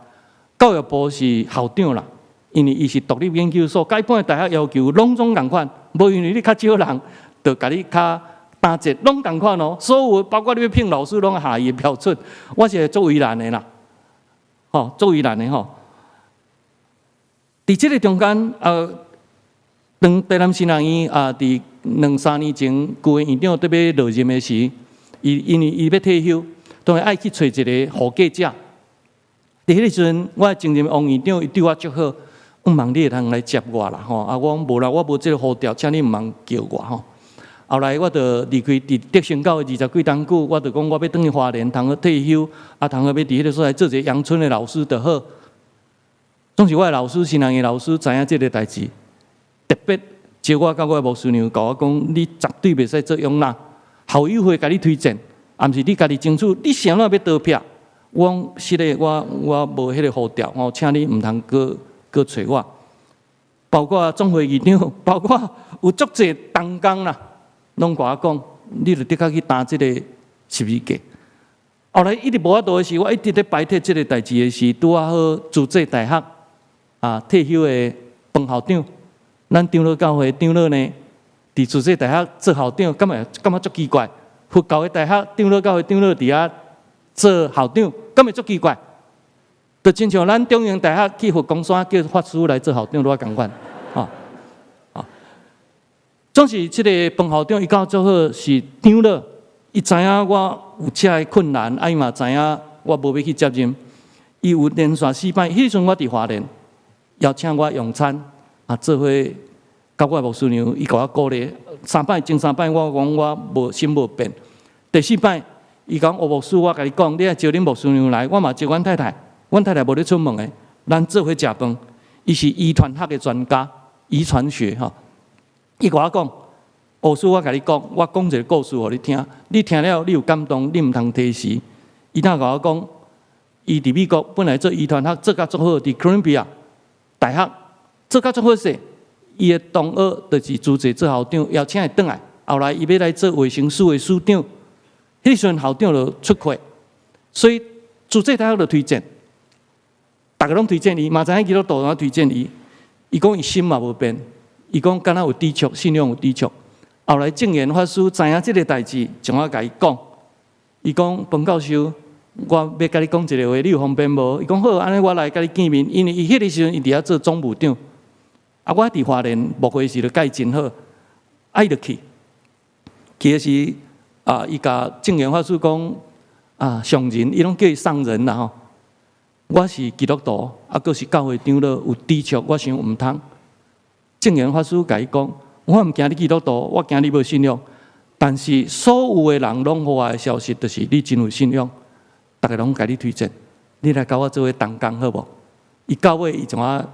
教育部是校長啦，因為伊是獨立研究所，佮一般的大學要求攏總仝款，無因為你較少人，就共你較打折，攏仝款哦。所有包括你欲聘老師，攏合伊的標準。我是足為難的啦，吼，足為難的吼。佇這個中間，當台南神學院啊，佇兩三年前，舊的院長欲落任的時，伊因為伊欲退休，當然愛去揣一個後繼者。佇彼個時陣，我的前任王院長伊對我足好，毋茫你會通來接我啦吼。啊，我講無啦，我無這個呼召，請你毋通叫我吼。後來我就離開佇得成教20幾冬久，我就講我欲轉去花蓮，通好退休，啊，通好欲佇彼個所在做一个陽春的老師就好。總是我的老師，神學院老師知影這个代誌，特別招我佮我的牧師娘，共我講，你絕對袂使做養老，校友會共你推薦，啊，毋是你家己爭取，你啥物欲逃避？我講是的，我無彼个呼召，吼，請你毋通閣閣揣我。包括總會議長，包括有足濟同工啦，攏共我講，你著的確去擔這個十字架。後來一直無法度的時，我一直咧排斥這个代誌的時，拄仔好慈濟大學啊退休的彭校長，咱長老教會長老呢，佇慈濟大學做校長，感覺感覺足奇怪？佛教的大學長老教會長老佇遐做校長，敢會足奇怪？就親像咱中正大學去佛光山叫法師來做校長，拄仔仝款，吼，啊，總是這个彭校長伊佮我做好是長老，伊知影我有遮个困難，啊伊嘛知影我無欲去接任，伊有連續四擺，彼時陣我佇花蓮，邀請我用餐，啊做伙佮我牧師娘，伊共我鼓勵，三擺前三擺我講我無心無變，第四擺伊講吳牧師，我共你講，你愛招恁牧師娘來，我嘛招阮太太，阮太太無咧出門的，咱做伙食飯。伊是遺傳學的專家，遺傳學吼。伊共我講，吳師，我共你講，我講一个故事予你聽，你聽了你有感動，你毋通推辭。伊當共我講，伊佇美國本來做遺傳學做甲足好，佇哥倫比亞大學做甲足好勢。伊的同學就是慈濟做校長，邀請伊轉來。後來伊欲來做衛生署的署長，彼時陣校長就出缺，所以慈濟大學就推薦，逐个攏推薦伊，嘛知影基督徒推薦伊。伊講伊心嘛無變，伊講敢若有抵觸，信仰有抵觸。後來證嚴法師知影這个代誌，將我共伊講，伊講彭教授，我欲共你講一个話，你有方便無？伊講好，按呢我來共你見面，因為伊彼个時陣伊佇遐做總務長，啊，我佇花蓮牧會時就佮伊真好，啊，伊就去，去的時啊，伊共證嚴法師講啊，上人，伊攏叫伊上人啦吼。我是基督徒，啊，閣是教會長老，有抵觸，我想毋通。這證嚴法師共伊講，我毋驚你基督徒，我驚你無信仰。但是所有的人攏予我的消息，就是你真有信仰，逐家攏共你推薦，你來佮我做伙同工好無？伊到尾伊怎啊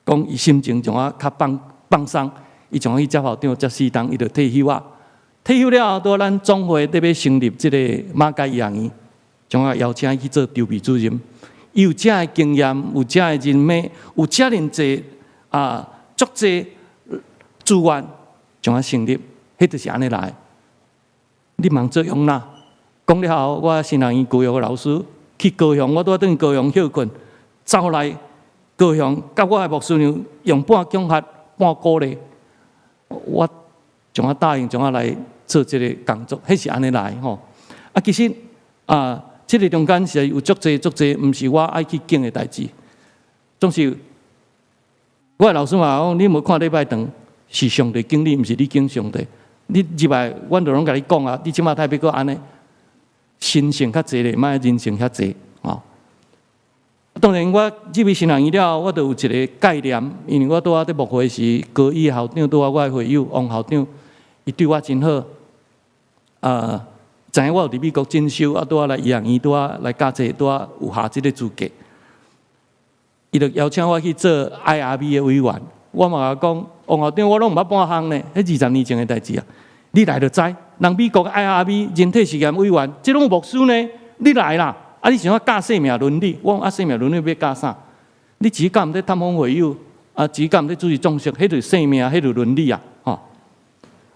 講？伊心情怎啊較放放鬆？伊怎去接校長接4冬，伊就退休啊。退休了後，拄咱總會咧欲成立這個馬偕醫學院，將我邀請伊去做籌備主任。伊有遮的經驗，有遮的人脈，有遮爾濟啊，足濟資源，將我成立，彼就是按呢來。你茫做用哪？講了後，我神學院舊約的老師去高雄，我拄仔轉高雄歇睏，走來高雄，佮我的牧師娘用半恐嚇半鼓勵，我將我答應，將我來做這个工作，彼是按呢來吼。啊，其實啊，這个中間是有足濟足濟，毋是我愛去揀的代誌。總是我的老師嘛講，你無看禮拜堂是上帝揀你，毋是你揀上帝。你入來，阮就攏共你講啊，你這馬太欲閣按呢，神性較濟咧，莫人性遐濟吼。當然，我入去神學院了後，我就有一个概念，因為我拄仔佇牧會時，高一校長拄仔我的會友王校長，伊對我真好。知影我有佇美國進修，啊，拄仔來醫學院，拄仔來教冊，拄仔有下這个資格。伊就邀請我去做 IRB 的委員。我嘛共伊講，王校長，我攏毋捌半項呢，彼20年前的代誌啊。你來就知，人美國 IRB 人體實驗委員，這攏有牧師呢，你來啦。啊！你想欲教生命倫理？我講啊，生命倫理欲教啥？你只敢毋咧探訪會友，啊，只敢毋咧主持眾席，彼就是生命，彼就是倫理啊！吼。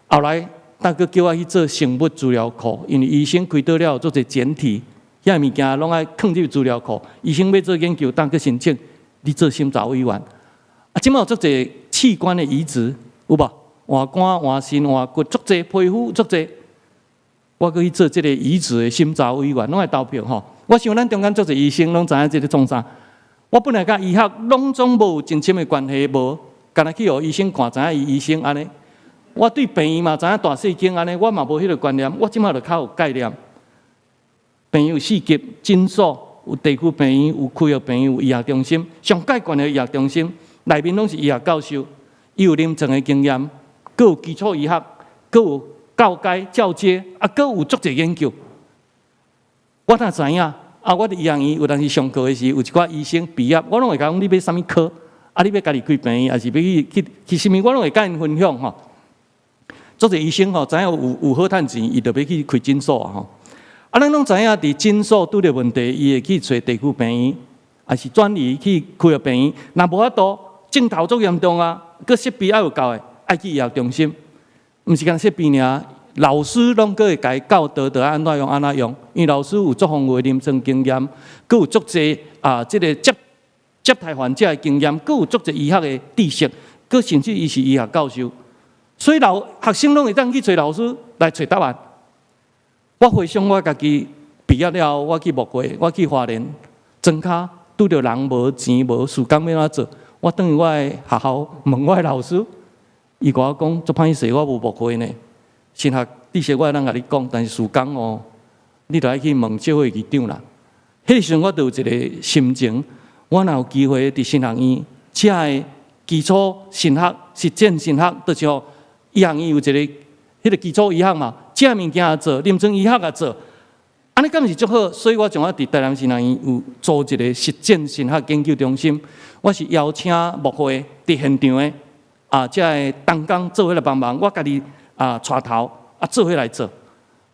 後來，大哥叫我去做生物資料庫，因為醫生開刀了做一個檢體，遐物件攏愛囥入資料庫。醫生欲做研究，當去申請，你做審查委員。啊，這馬有足濟器官的移植，有無？換肝、換腎、換骨，足濟皮膚，足濟。我閣去做這个移植的審查委員，攏愛投票吼。我想咱中間足濟醫生攏知影這个創啥。我本來佮醫學攏總無真深的關係，無，干焦去予醫生看，知影伊醫生按呢。我對病院嘛知影大細間按呢，我嘛無彼个觀念。我這馬就較有概念。病院有四級診所，有地區病院，有區域病院，有醫學中心。上蓋懸的醫學中心，內面攏是醫學教授，伊有臨床的經驗，閣有基礎醫學，閣有教階教階，啊，閣有足濟研究。我哪知影？啊！我佇醫學院有當時上課的時，有一寡醫生畢業，我攏會共講你欲啥物科？啊，你欲家己開病院，抑是欲去去去啥物？我攏會佮𪜶分享吼。足濟醫生吼，知影有有好趁錢，伊就欲去開診所啊吼。啊，咱攏知影佇診所拄著問題，伊會去揣地區病院，抑是轉移去區域病院。若無法度，症頭足嚴重啊，閣設備愛有夠的，愛去醫學中心。毋是干焦設備爾。老師攏閣會共伊教導，著愛按怎用按怎用，因為老師有足豐富的臨床經驗，閣有足濟啊，這个接接待患者的經驗，閣有足濟醫學的知識，閣甚至伊是醫學教授，所以老學生攏會當去揣老師來揣答案。我回想我家己畢業了後，我去牧會，我去花蓮莊跤，拄著人無錢無事工欲按怎做，我轉去我的學校問我的老師，伊共我講足歹勢，我無牧會呢。神學知識我會當共你講，但是事工哦，你著愛去問教會議長啦。彼個時陣我就有一个心情，我若有機會佇神學院，遮个基礎神學、實踐神學，就是吼醫學院有一个彼个基礎醫學嘛，這物件也做，臨床醫學也做，按呢敢毋是足好？所以我將我佇台南神學院有組一个實踐神學研究中心，我是邀請牧會佇現場的啊，遮个同工做伙來幫忙，我家己啊帶頭啊做伙來做。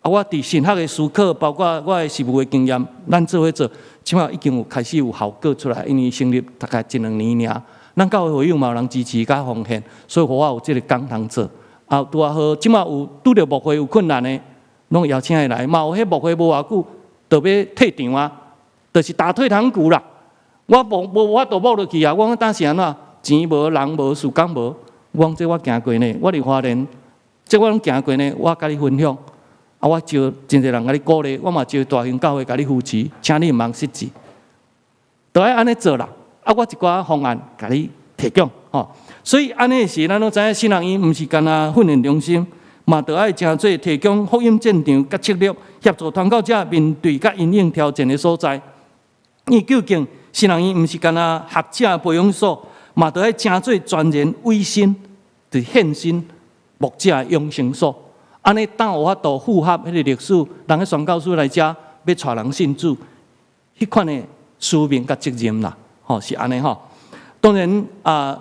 啊，我佇神學的思考，包括我的實務的經驗，咱做伙做，這馬已經有開始有效果出來。因為成立大概一兩年爾，咱教會會友嘛有人支持佮奉獻，所以予我有這个工通做。啊，拄仔好，這馬有拄著牧會有困難的，攏邀請伊來。嘛有彼牧會無偌久，就欲退場啊，就是打退堂鼓啦。我無無法度牧落去啊！我講當時按怎？錢無，人無，時間無。我講這我行過呢，我佇花蓮，這我攏行過呢，我共你分享。啊，我招真濟人共你鼓勵，我嘛招大型教會共你扶持，請你毋通失志，都愛按呢做啦。啊，我一寡方案共你提供吼。所以按呢時，咱攏知影神學院毋是干焦訓練中心，嘛著愛成做提供福音戰場佮策略，協助傳教者面對佮因應挑戰的所在。因為究竟神學院毋是干焦學者培養所，嘛著愛成做全然委身，就是獻身牧者的養成所。按呢，當有法度符合彼個歷史，人個宣教師來遮欲帶人信主，彼款的使命佮責任啦，吼是按呢吼。當然啊，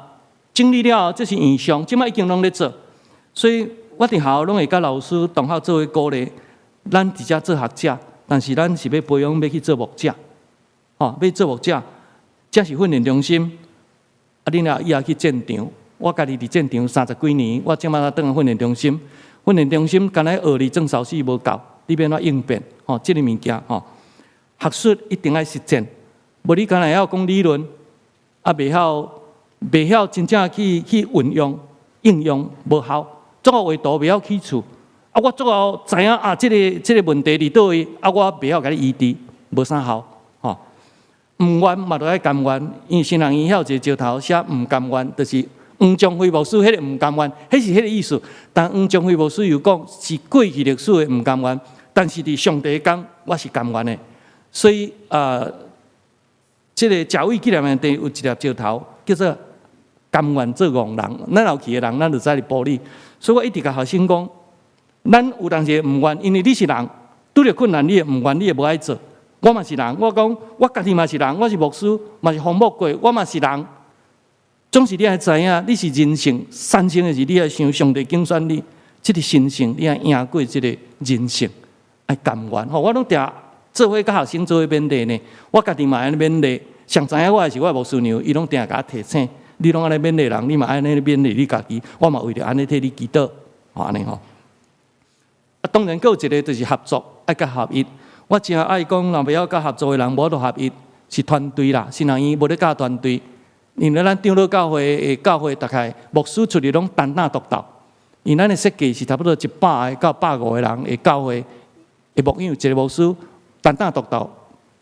整理了後，這是異象，這擺已經攏咧做，所以我佇學校攏會佮老師同學做伙鼓勵，咱佇遮做學者，但是咱是欲培養欲去做牧者，吼，欲做牧者，這是訓練中心。啊，你若以後去戰場，我家己佇戰場三十幾年，我這擺才轉來訓練中心。訓練中心干焦學理裝壽司無夠，你欲按怎應變？吼，這個物件吼，學術一定愛實踐，無你干焦會曉講理論，啊，袂曉真正去運用應用無效，足夠畫圖袂曉起厝，啊，我足夠知影啊，這個問題佇佗位，啊，我袂曉共你醫治，無啥效，吼。毋願嘛，著愛甘願，因為神學院遐有一個石頭寫毋甘願，就是黃宗輝牧師彼個毋甘願，彼是彼個意思。但黃宗輝牧師又講是過去歷史的毋甘願，但是佇上帝講，我是甘願的。所以啊，這個教會紀念地有一粒石頭叫做甘願做戇人。咱有去的人，咱就知佇埔里。所以我一直共學生講，咱有當時會毋願，因為你是人，拄著困難你會毋願，你會無愛做。我嘛是人，我講我家己嘛是人，我是牧師，嘛是風暴過，我嘛是人。總是你愛知影，你是人性產生的時，你愛想上帝揀選你，這個神性你愛贏過這個人性，愛甘願。吼，我攏定做伙佮學生做伙勉勵呢。我家己嘛按呢勉勵，上知影我的是我的牧師娘，伊攏定共我提醒，你攏按呢勉勵人，你嘛按呢勉勵你家己。我嘛為著按呢替你祈禱，吼按呢吼。啊，當然閣有一個就是合作，愛佮合一。我誠愛講，若袂曉佮合作的人，無法度合一，是團隊啦。神學院無咧教團隊，因為咱長老教會的教會，大概牧師出去攏單打獨鬥。因咱的設計是差不多100個到150個人的教會的牧養，一個牧師單打獨鬥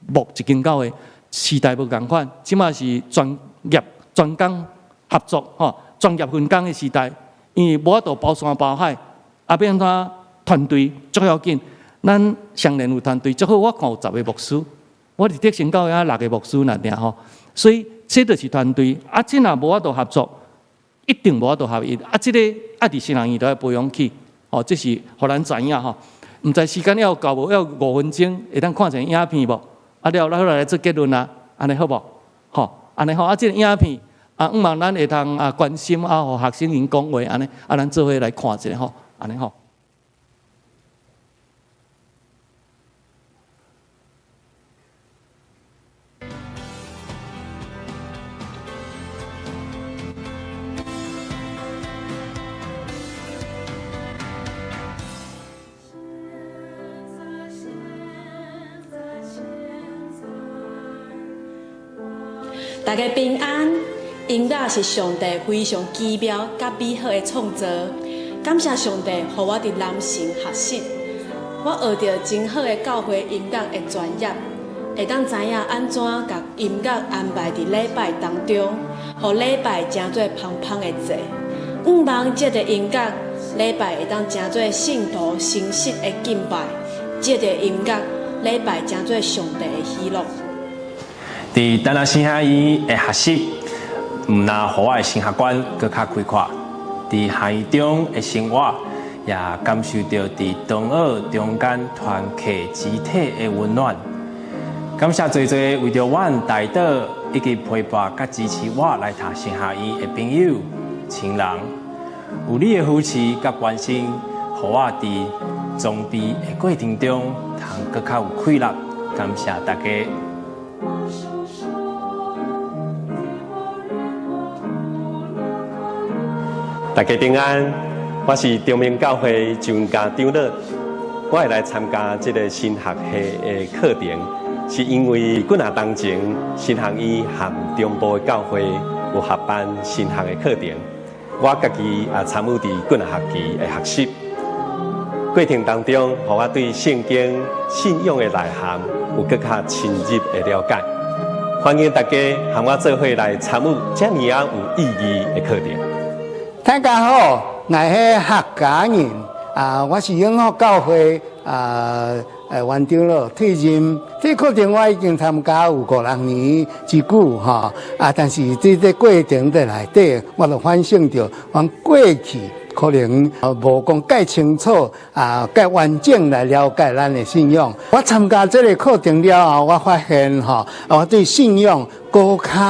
牧一間教會，時代無仝款，這馬是專業專工合作吼，專業分工的時代，因為無法度包山包海，啊變怎團隊足要緊。咱雙連有團隊，足好，我看有十個牧師，我佇德成教會六個牧師爾爾吼，所以這就是團隊。啊，這若無法度合作，一定無法度合一。啊，這個愛佇神學院都愛培養起，吼，這是予咱知影吼。毋知時間猶夠無？猶有5分鐘，會當看一下影片無？啊了，咱來做結論啊，按呢好無？吼，按呢好。啊，這個影片啊，向望咱會通啊關心啊，予學生𪜶講話按呢，啊，咱做伙來看一下吼，按呢好。大家平安，音樂是上帝非常奇妙佮美好的創造。感謝上帝，予我佇南城學習，我學著真好的教會音樂的專業，會當知影按怎共音樂安排佇禮拜當中，予禮拜成做芳芳的祭。向望藉著音樂，禮拜會當成做聖徒誠實的敬拜；藉著音樂，禮拜成做上帝的喜樂。佇台南神學院的學習，毋但予我的神學觀閣較開闊，佇學院中的生活，也感受著佇長老中間團契肢體的溫暖。感謝濟濟為著阮代禱以及陪伴佮支持我來讀神學院的朋友、親人，有你的扶持佮關心，予我佇裝備的過程中，通閣較有氣力。感謝大家。大家平安，我是中明教會張家長老，我會來參加這個神學系的課程，是因為幾若當前神學院和中部的教會有合辦神學的課程，我家己也參與佇幾若學期的學習過程當中，予我對聖經信仰的內涵有閣較深入的了解。歡迎大家和我做伙來參與這爾仔有意義的課程。大家好，𠊎係客家人啊，我是永福教會啊袁長老退任。這個課程我已經參加有五六年之久吼，啊，但是這個過程的內底，我就反省著，阮過去可能無講蓋清楚啊，蓋完整來了解咱的信仰。我參加這個課程了後，我發現吼，我對信仰閣較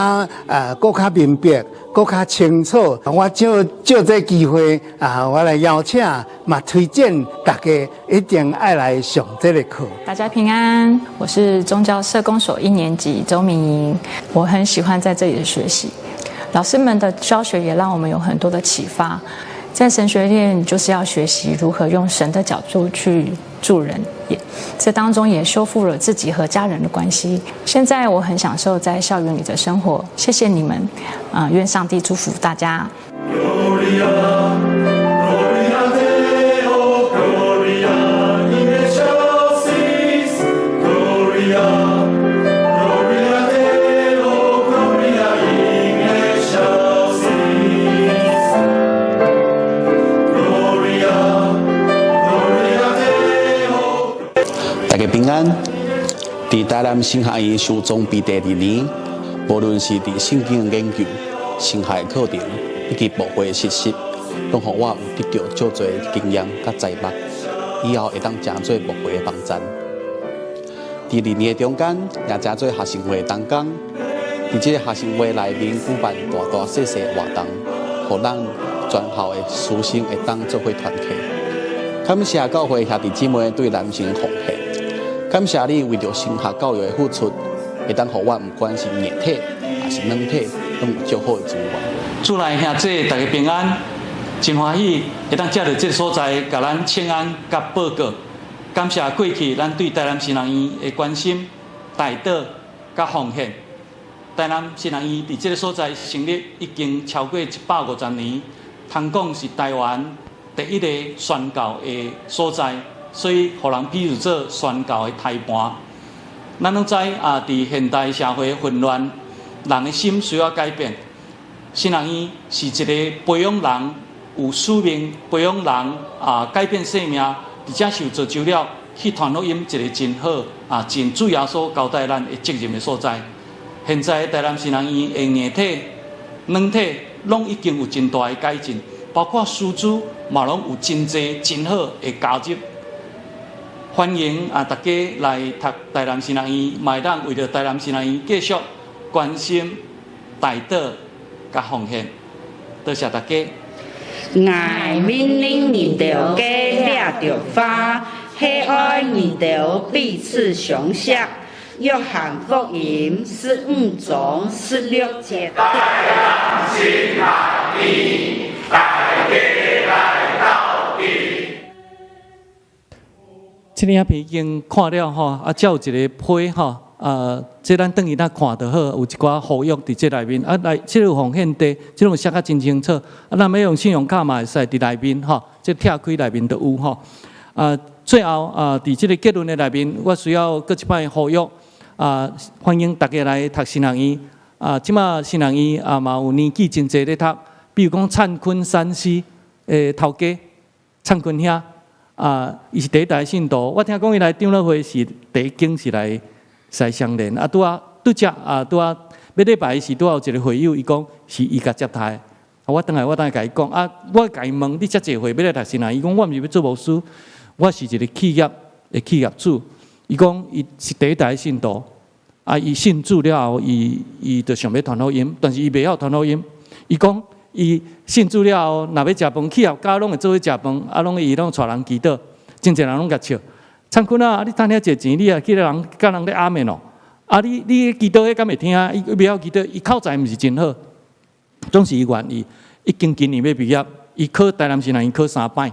啊，閣較明白，閣較清楚。我借借這機會啊，我來邀請，嘛推薦大家一定愛來上這個課。大家平安，我是宗教社工所一年級周明瑩，我很喜歡在這裡的學習，老師們的教學也讓我們有很多的啟發。在神學院就是要學習如何用神的角度去助人，也這當中也修復了自己和家人的關係。現在我很享受在校園裡的生活，謝謝你們，啊，願上帝祝福大家。 Gloria, Gloria Deo, Gloria in excelsis, Gloria, Gloria Deo, Gloria in excelsis, Gloria, Gloria Deo。大家平安。佇台南神學院受裝備第二年，無論是佇聖經的研究、神學的課程以及牧會的實習，攏予我有得著足濟經驗佮才目，以後會當成做牧會的幫贊。佇二年的中間，也成做學生會的同工。佇這个學生會內面舉辦大大細細的活動，予咱全校的師生會當做伙團契。感謝教會兄弟姊妹對南神奉獻，感謝你為著神學教育的付出，會當予我毋管是硬體抑是軟體，攏有足好的資源。主內兄弟大家平安，真歡喜會當藉著這个所在，共咱請安佮報告。感謝過去咱對台南神學院的關心、代禱佮奉獻。台南神學院佇這个所在成立已經超過150年，通講是台灣第一個宣教的所在，所以予人比喻做宣教的胎盤。咱攏知啊，佇現代社會混亂，人的心需要改變。神學院是一個培養人有使命、培養人啊改變生命，而且受造就了去傳福音一個真好啊，真主耶穌交代咱的責任的所在。現在台南神學院的硬體、軟體攏已經有真大的改進，包括師資嘛攏有真濟真好的加入。歡迎啊，大家來讀台南神學院，嘛會當為著台南神學院繼續關心、代禱、佮奉獻。多謝大家。𠊎命令你兜家掠著話，係愛你兜彼此相錫。約翰福音15章16節。台南神學院，大家來鬥陣。這個影片已經看了吼，啊，才有一個批吼，啊，這咱轉去咱看就好，有一寡呼籲佇這內面，啊，來，這個有奉獻地，這攏寫甲真清楚，啊，咱欲用信用卡嘛會使佇內面吼，這拆開內面都有吼，啊，最後啊，佇這個結論的內面，我需要閣一擺呼籲，啊，歡迎大家來讀神學院，啊，這馬神學院啊嘛有年紀真濟咧讀，比如講燦坤山師的頭家，燦坤兄。啊，伊是第一代信徒，我聽講伊來長老會是第一間是來來相連，啊，拄仔拄才啊，拄仔欲禮拜時拄仔有一個會友，伊講是伊共接待，啊，我轉來我轉來共伊講，啊，我共伊問你遮濟歲欲來讀神學，伊講我毋是欲做牧師，我是一個企業的企業主，伊講伊是第一代信徒，啊，伊信主了後，伊伊就想欲傳福音，但是伊袂曉傳福音，伊講。伊信主了後，若欲食飯，企業家攏會做伙食飯，啊，攏伊攏帶人祈禱，真濟人攏共笑。燦坤啊，你趁遐濟錢，你也去人佮人咧阿門哦？啊，你你祈禱彼敢會聽？伊袂曉祈禱，伊口才毋是真好，總是伊願意。已經今年欲畢業，伊考台南神學院考三擺。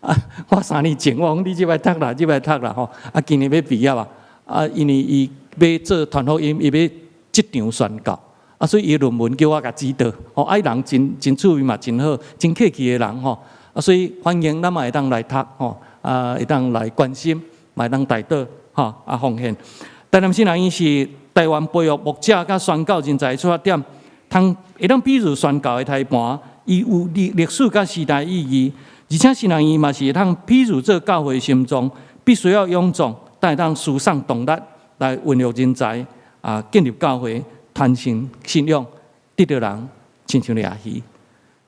啊，我三年前我講你這擺讀啦，這擺讀啦吼。啊，今年欲畢業啊，啊，因為伊欲做傳福音，伊欲職場宣教。啊，所以伊論文叫我共指導，吼，啊，伊人真真趣味嘛，真好，真客氣的人吼，啊，所以歡迎咱嘛會當來讀，吼，啊，會當來關心，嘛會當代禱，吼，啊，奉獻。台南神學院是台灣培育牧者佮宣教人才的出發點，通會當比喻宣教的胎盤，伊有歷歷史佮時代意義，而且神學院嘛是會通比喻做教會心臟，必須要臃腫，會當輸送動力來孕育人才，啊，建立教會，傳承信仰，得著人親像掠魚。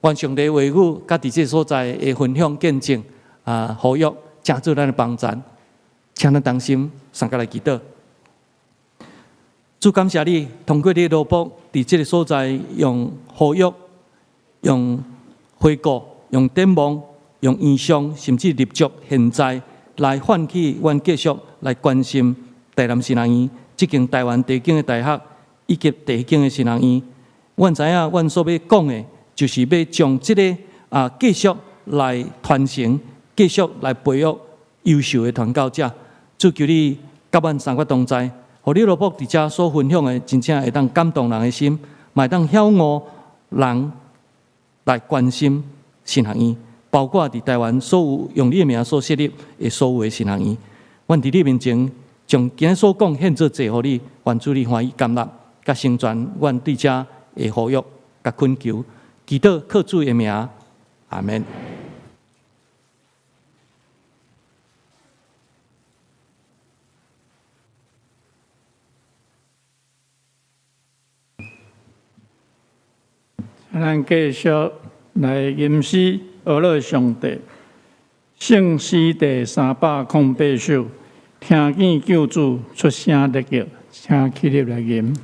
願上帝話語，佮佇這所在的分享見證，啊，呼籲，成做咱的幫贊，請咱同心相佮來祈禱。主感謝你，通過你的奴僕，佇這个所在用呼籲、用回顧、用展望、用異象，甚至立足現在來喚起阮繼續來關心台南神學院這間台灣地景的大學，以及地景的神學院。阮知影，阮所欲講的，就是欲將這个啊繼續來傳承，繼續來培育優秀的傳教者。主求你佮阮三個同在，予你奴僕佇遮所分享的，真正會當感動人的心，嘛會當曉悟人來關心神學院，包括佇台灣所有用你的名所設立的所有的神學院。阮佇你面前將今日所講獻做祭予你，願主你歡喜甘納，佮成全阮對遮的呼籲佮懇求，祈禱靠主的名，阿門。咱繼續來吟詩，學樂上帝。聖詩第308首，聽見救主出聲咧叫，請起立來吟。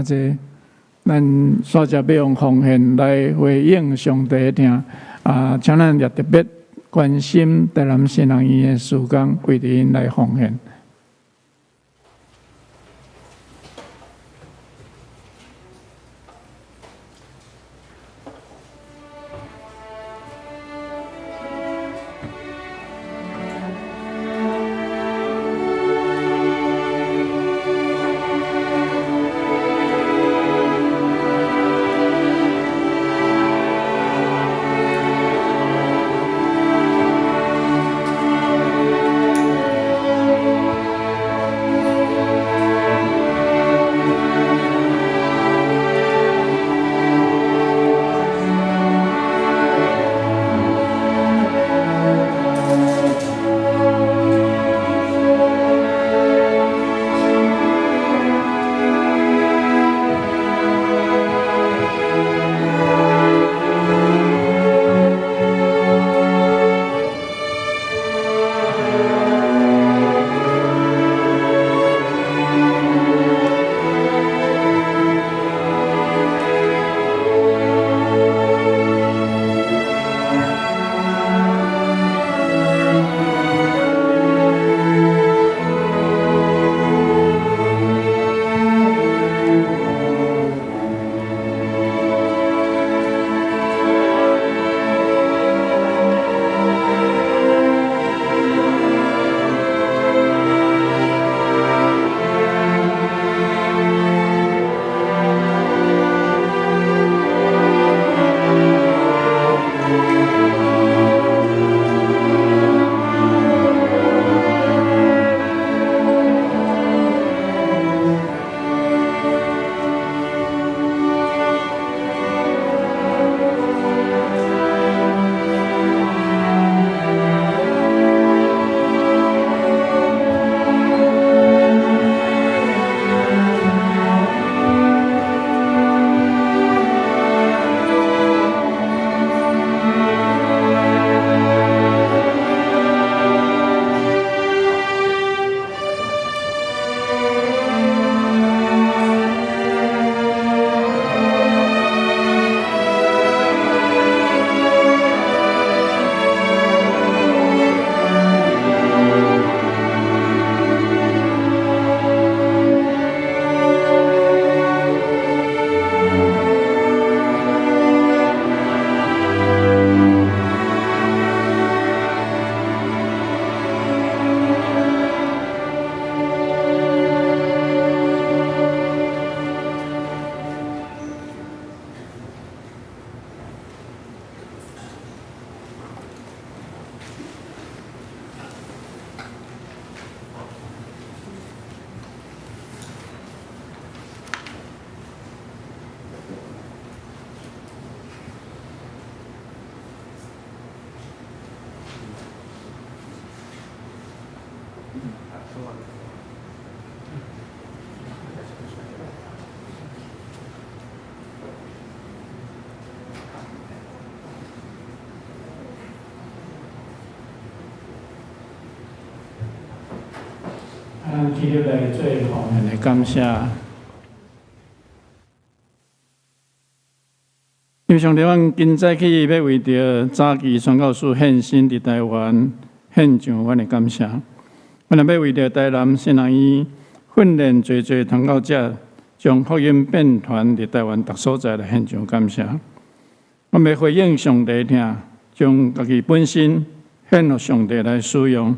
濟。咱煞才欲用奉獻來回應上帝的疼，啊，請咱也特別關心台南神學院的事工，為著𪜶來奉獻。咱起立來做奉獻的感謝。因為上帝，阮今早起欲為著早期宣教士獻身佇台灣獻上阮的感謝。阮也欲為著台南神學院訓練濟濟傳教者，將福音遍傳佇台灣逐所在來獻上感謝。阮欲回應上帝疼，將家己本身獻予上帝來使用。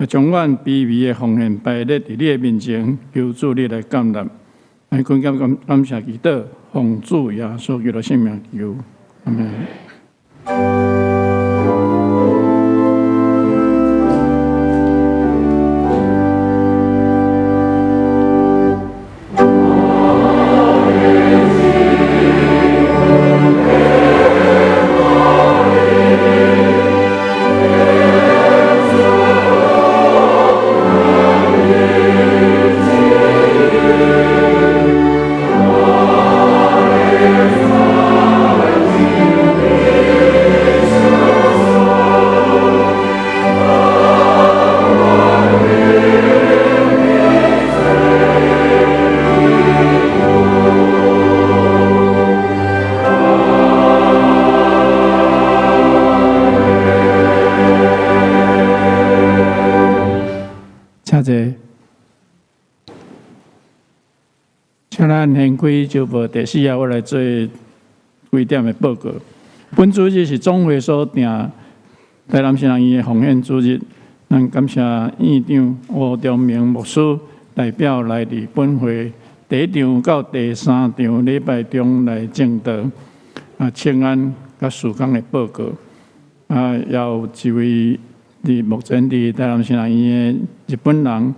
將阮卑微的奉獻擺列佇你的面前，求主你來接納。來，感感感謝祈禱，奉主耶穌基督聖名求，阿們。請坐。請咱掀開週報第四頁，我來做幾點的報告。本主日是總會所訂台南神學院的奉獻主日，咱感謝院長吳忠明牧師代表來佇本會第一場到第三場禮拜中來證道，啊，請安佮事工的報告。啊，也有一位佇目前佇台南神學院的日本人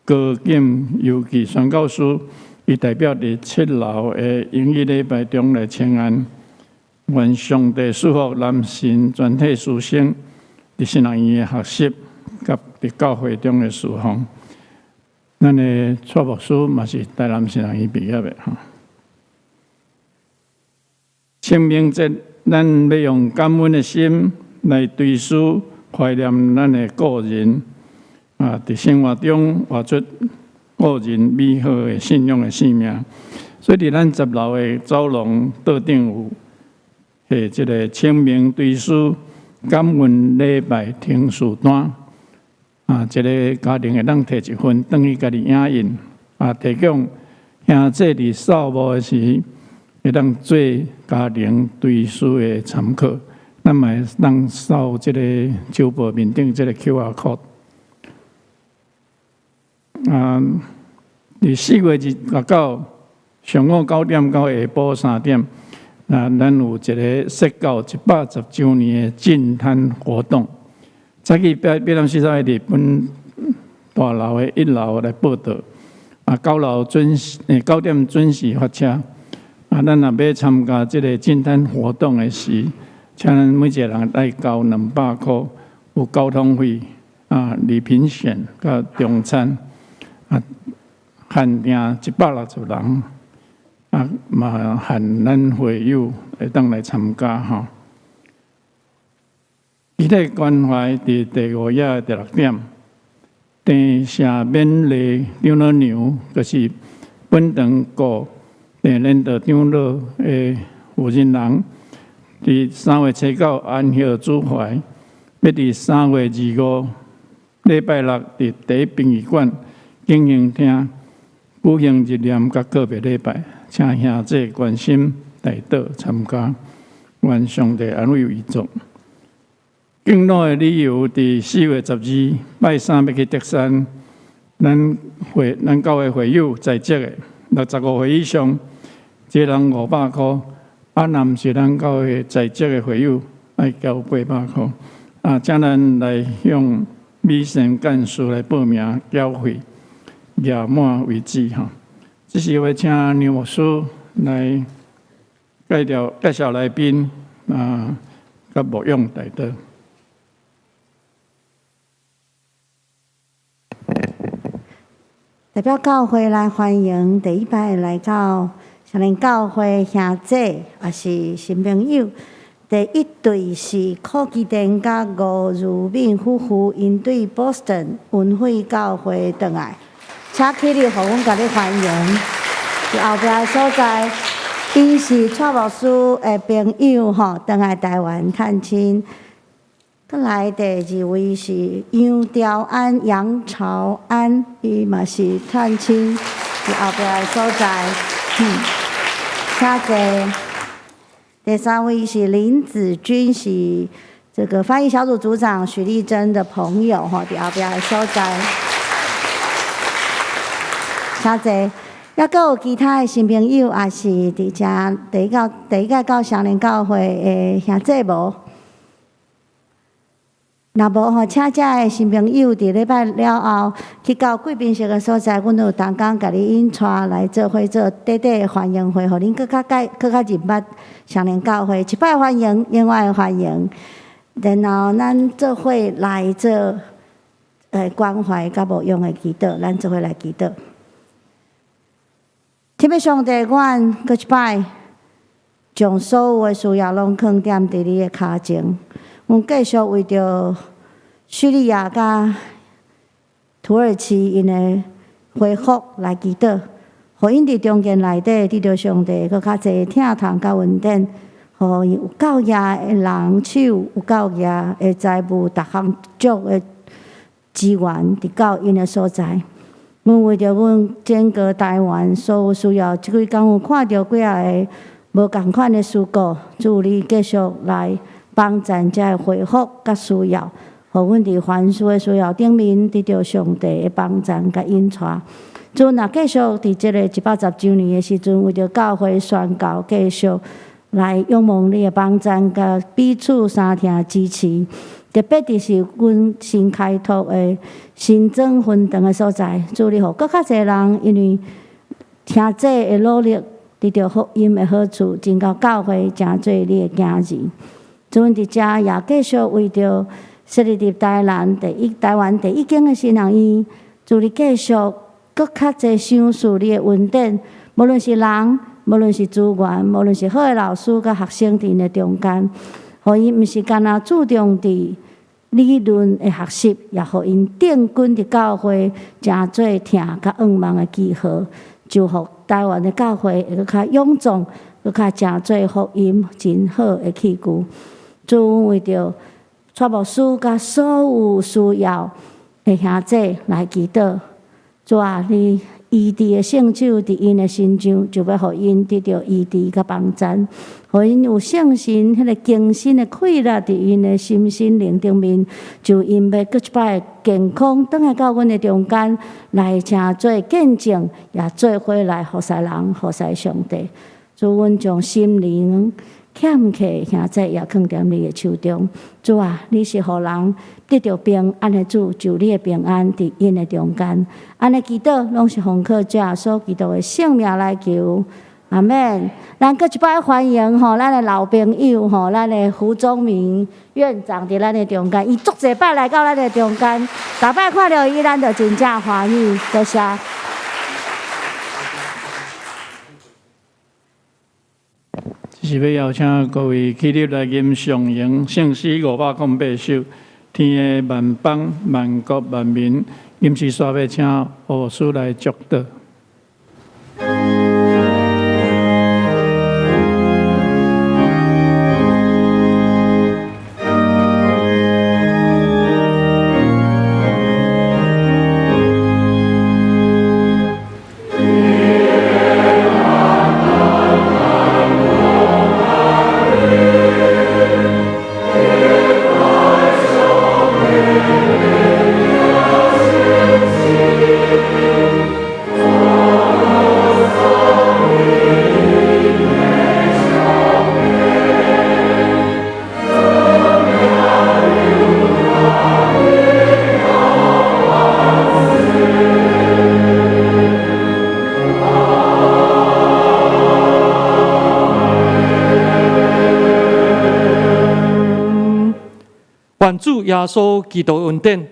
高錦尤記宣教師，伊代表佇七樓的英語禮拜中來請安。願上帝賜福南神全體師生佇神學院的學習，佮佇教會中的侍奉。咱的蔡牧師嘛是台南神學院畢業的吼。清明節，咱欲用感恩的心來追思懷念咱的故人，啊，佇生活中活出故人美好的信仰的生命。所以，佇咱十樓的走廊桌頂有寫這个清明追思感恩禮拜程序單，啊，一个家庭會當提一份轉去家己影印，啊，提供兄姊佇掃墓的時，會當做家庭追思的參考。咱嘛會當掃這个週報面頂這个 QR code。啊，佇4月29上午9點到下晡3點，啊，咱有一个設教110週年的淨灘活動。早起8點40佇本大樓的一樓來報到。啊，9點準時發車。啊，咱若欲參加這个淨灘活動的時，請咱每一个人愛交200箍，有交通費、啊，禮品券、佮中餐，啊，限定160人，啊，嘛限咱會友會當來參加吼。肢體關懷佇第五頁第六點，鄭謝勉麗長老娘，就是本堂顧鄭連道長老的負責人。佇3月初9安息主懷，欲佇3月25禮拜六佇第一殯儀館景興廳舉行入殮佮告別禮拜，請兄姊關心代禱參加，願上帝安慰遺族。敬老的旅遊佇4月12拜三欲去竹山，咱教會會友在職的65歲以上，一人500箍。啊，若毋是咱教會在職的會友，愛交800箍。啊，請咱來向美善幹事來報名繳費，額滿為止吼。這時我請梁牧師來介紹來賓啊，佮牧養代禱。代表教會來歡迎第一擺來到雙連教會兄姊，也是新朋友。第一對是柯基典佮吳如敏夫婦，𪜶對波士頓恩惠教會轉來，請起立，予阮共你歡迎。佇後壁的所在，𪜶是蔡牧師的朋友吼，轉來台灣探親。閣來第二位是楊朝安，楊朝安，伊嘛是探親，佇後壁的所在。請坐。第三位是林子君，是這個翻譯小組組長許麗珍的朋友，吼，佇後壁的所在。請坐。猶閣有其他的新朋友，也是佇遮第一屆到雙連教會的兄姊無？若無吼，請遮的新朋友佇禮拜了後去到貴賓室的所在，阮都有同工共恁𪜶帶來做伙做短短的歡迎會，予恁閣較解、閣較認捌雙連教會。一擺歡迎，永遠歡迎。然後咱做伙來做關懷佮牧養的祈禱，咱做伙來祈禱。天父上帝，阮閣一擺將所有的需要攏囥踮佇你的跤前。阮繼續為著敘利亞佮土耳其𪜶的恢復來祈禱，予𪜶佇重建內底得著上帝閣較濟疼痛佮恩典，予𪜶有夠額的人手，有夠額的財物，逐項足的支援伫到𪜶的所在。阮為著阮整個台灣所有需要，這幾工有看著幾仔个無仝款的事故，主你繼續來幫贊遮的恢復佮需要，予阮佇凡事的需要頂面得著上帝的幫贊佮引帶。主若繼續佇這个110週年的時陣，為著教會宣教，繼續來仰望你的幫贊佮彼此相疼支持。特別就是阮新開拓的新莊分堂的所在，主你予閣較濟人，因為聽這的努力，得著福音的好處，進到教會，成做你的囝兒。主阮佇遮也繼續為著設立佇台南第一台灣第一間的神學院，主你繼續閣較濟賞賜你的恩典，無論是人，無論是資源，無論是好的老師佮學生佇𪜶的中間，予𪜶毋是干焦注重佇理論的學習，也予𪜶定根佇教會，成做疼佮向望的記號，就予台灣的教會會閣較勇壯，閣較成做福音真好的器具。主為著蔡牧師佮所有需要的兄弟來祈禱，主啊，你醫治的聖手佇𪜶的身上，就欲予𪜶得著醫治佮幫贊，予𪜶有聖神彼个更新的氣力佇𪜶的心身靈頂面，就𪜶欲閣一擺健康，轉來到阮的中間來成做見證，也做伙來服侍人、服侍上帝。主，阮將心靈欠缺兄弟也囥佇你的手中。主啊，你是予人得著平安的主，就你的平安佇𪜶的中間。按呢祈禱，攏是奉靠主耶穌基督的聖名來求，阿們。咱閣一擺歡迎吼，咱的老朋友吼，咱的胡宗明院長佇咱的中間，伊足濟擺來到咱的中間，逐擺看著伊，咱就真正歡喜，多謝。這是欲邀請各位起立來吟誦詠聖詩508首，天的萬邦萬國萬民，今時煞欲請牧師來祝禱。願主耶穌基督恩典，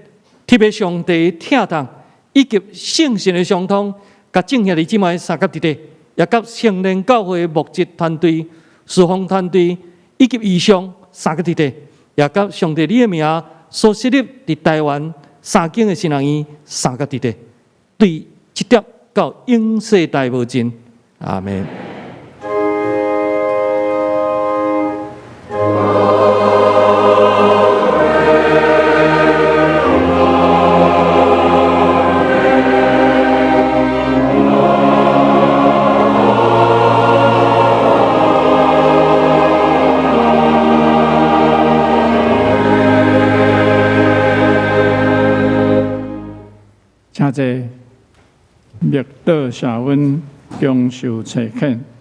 特別上帝疼痛，以及聖神的相通，佮眾兄弟姊妹相佮佇咧，也佮聖靈教會牧職團隊、事奉團隊以及異象相佮佇咧，也佮上帝你的名所設立佇台灣三間的神學院相佮佇咧，對這點到永世代無盡，阿們。請坐，默禱謝恩，享受差遣。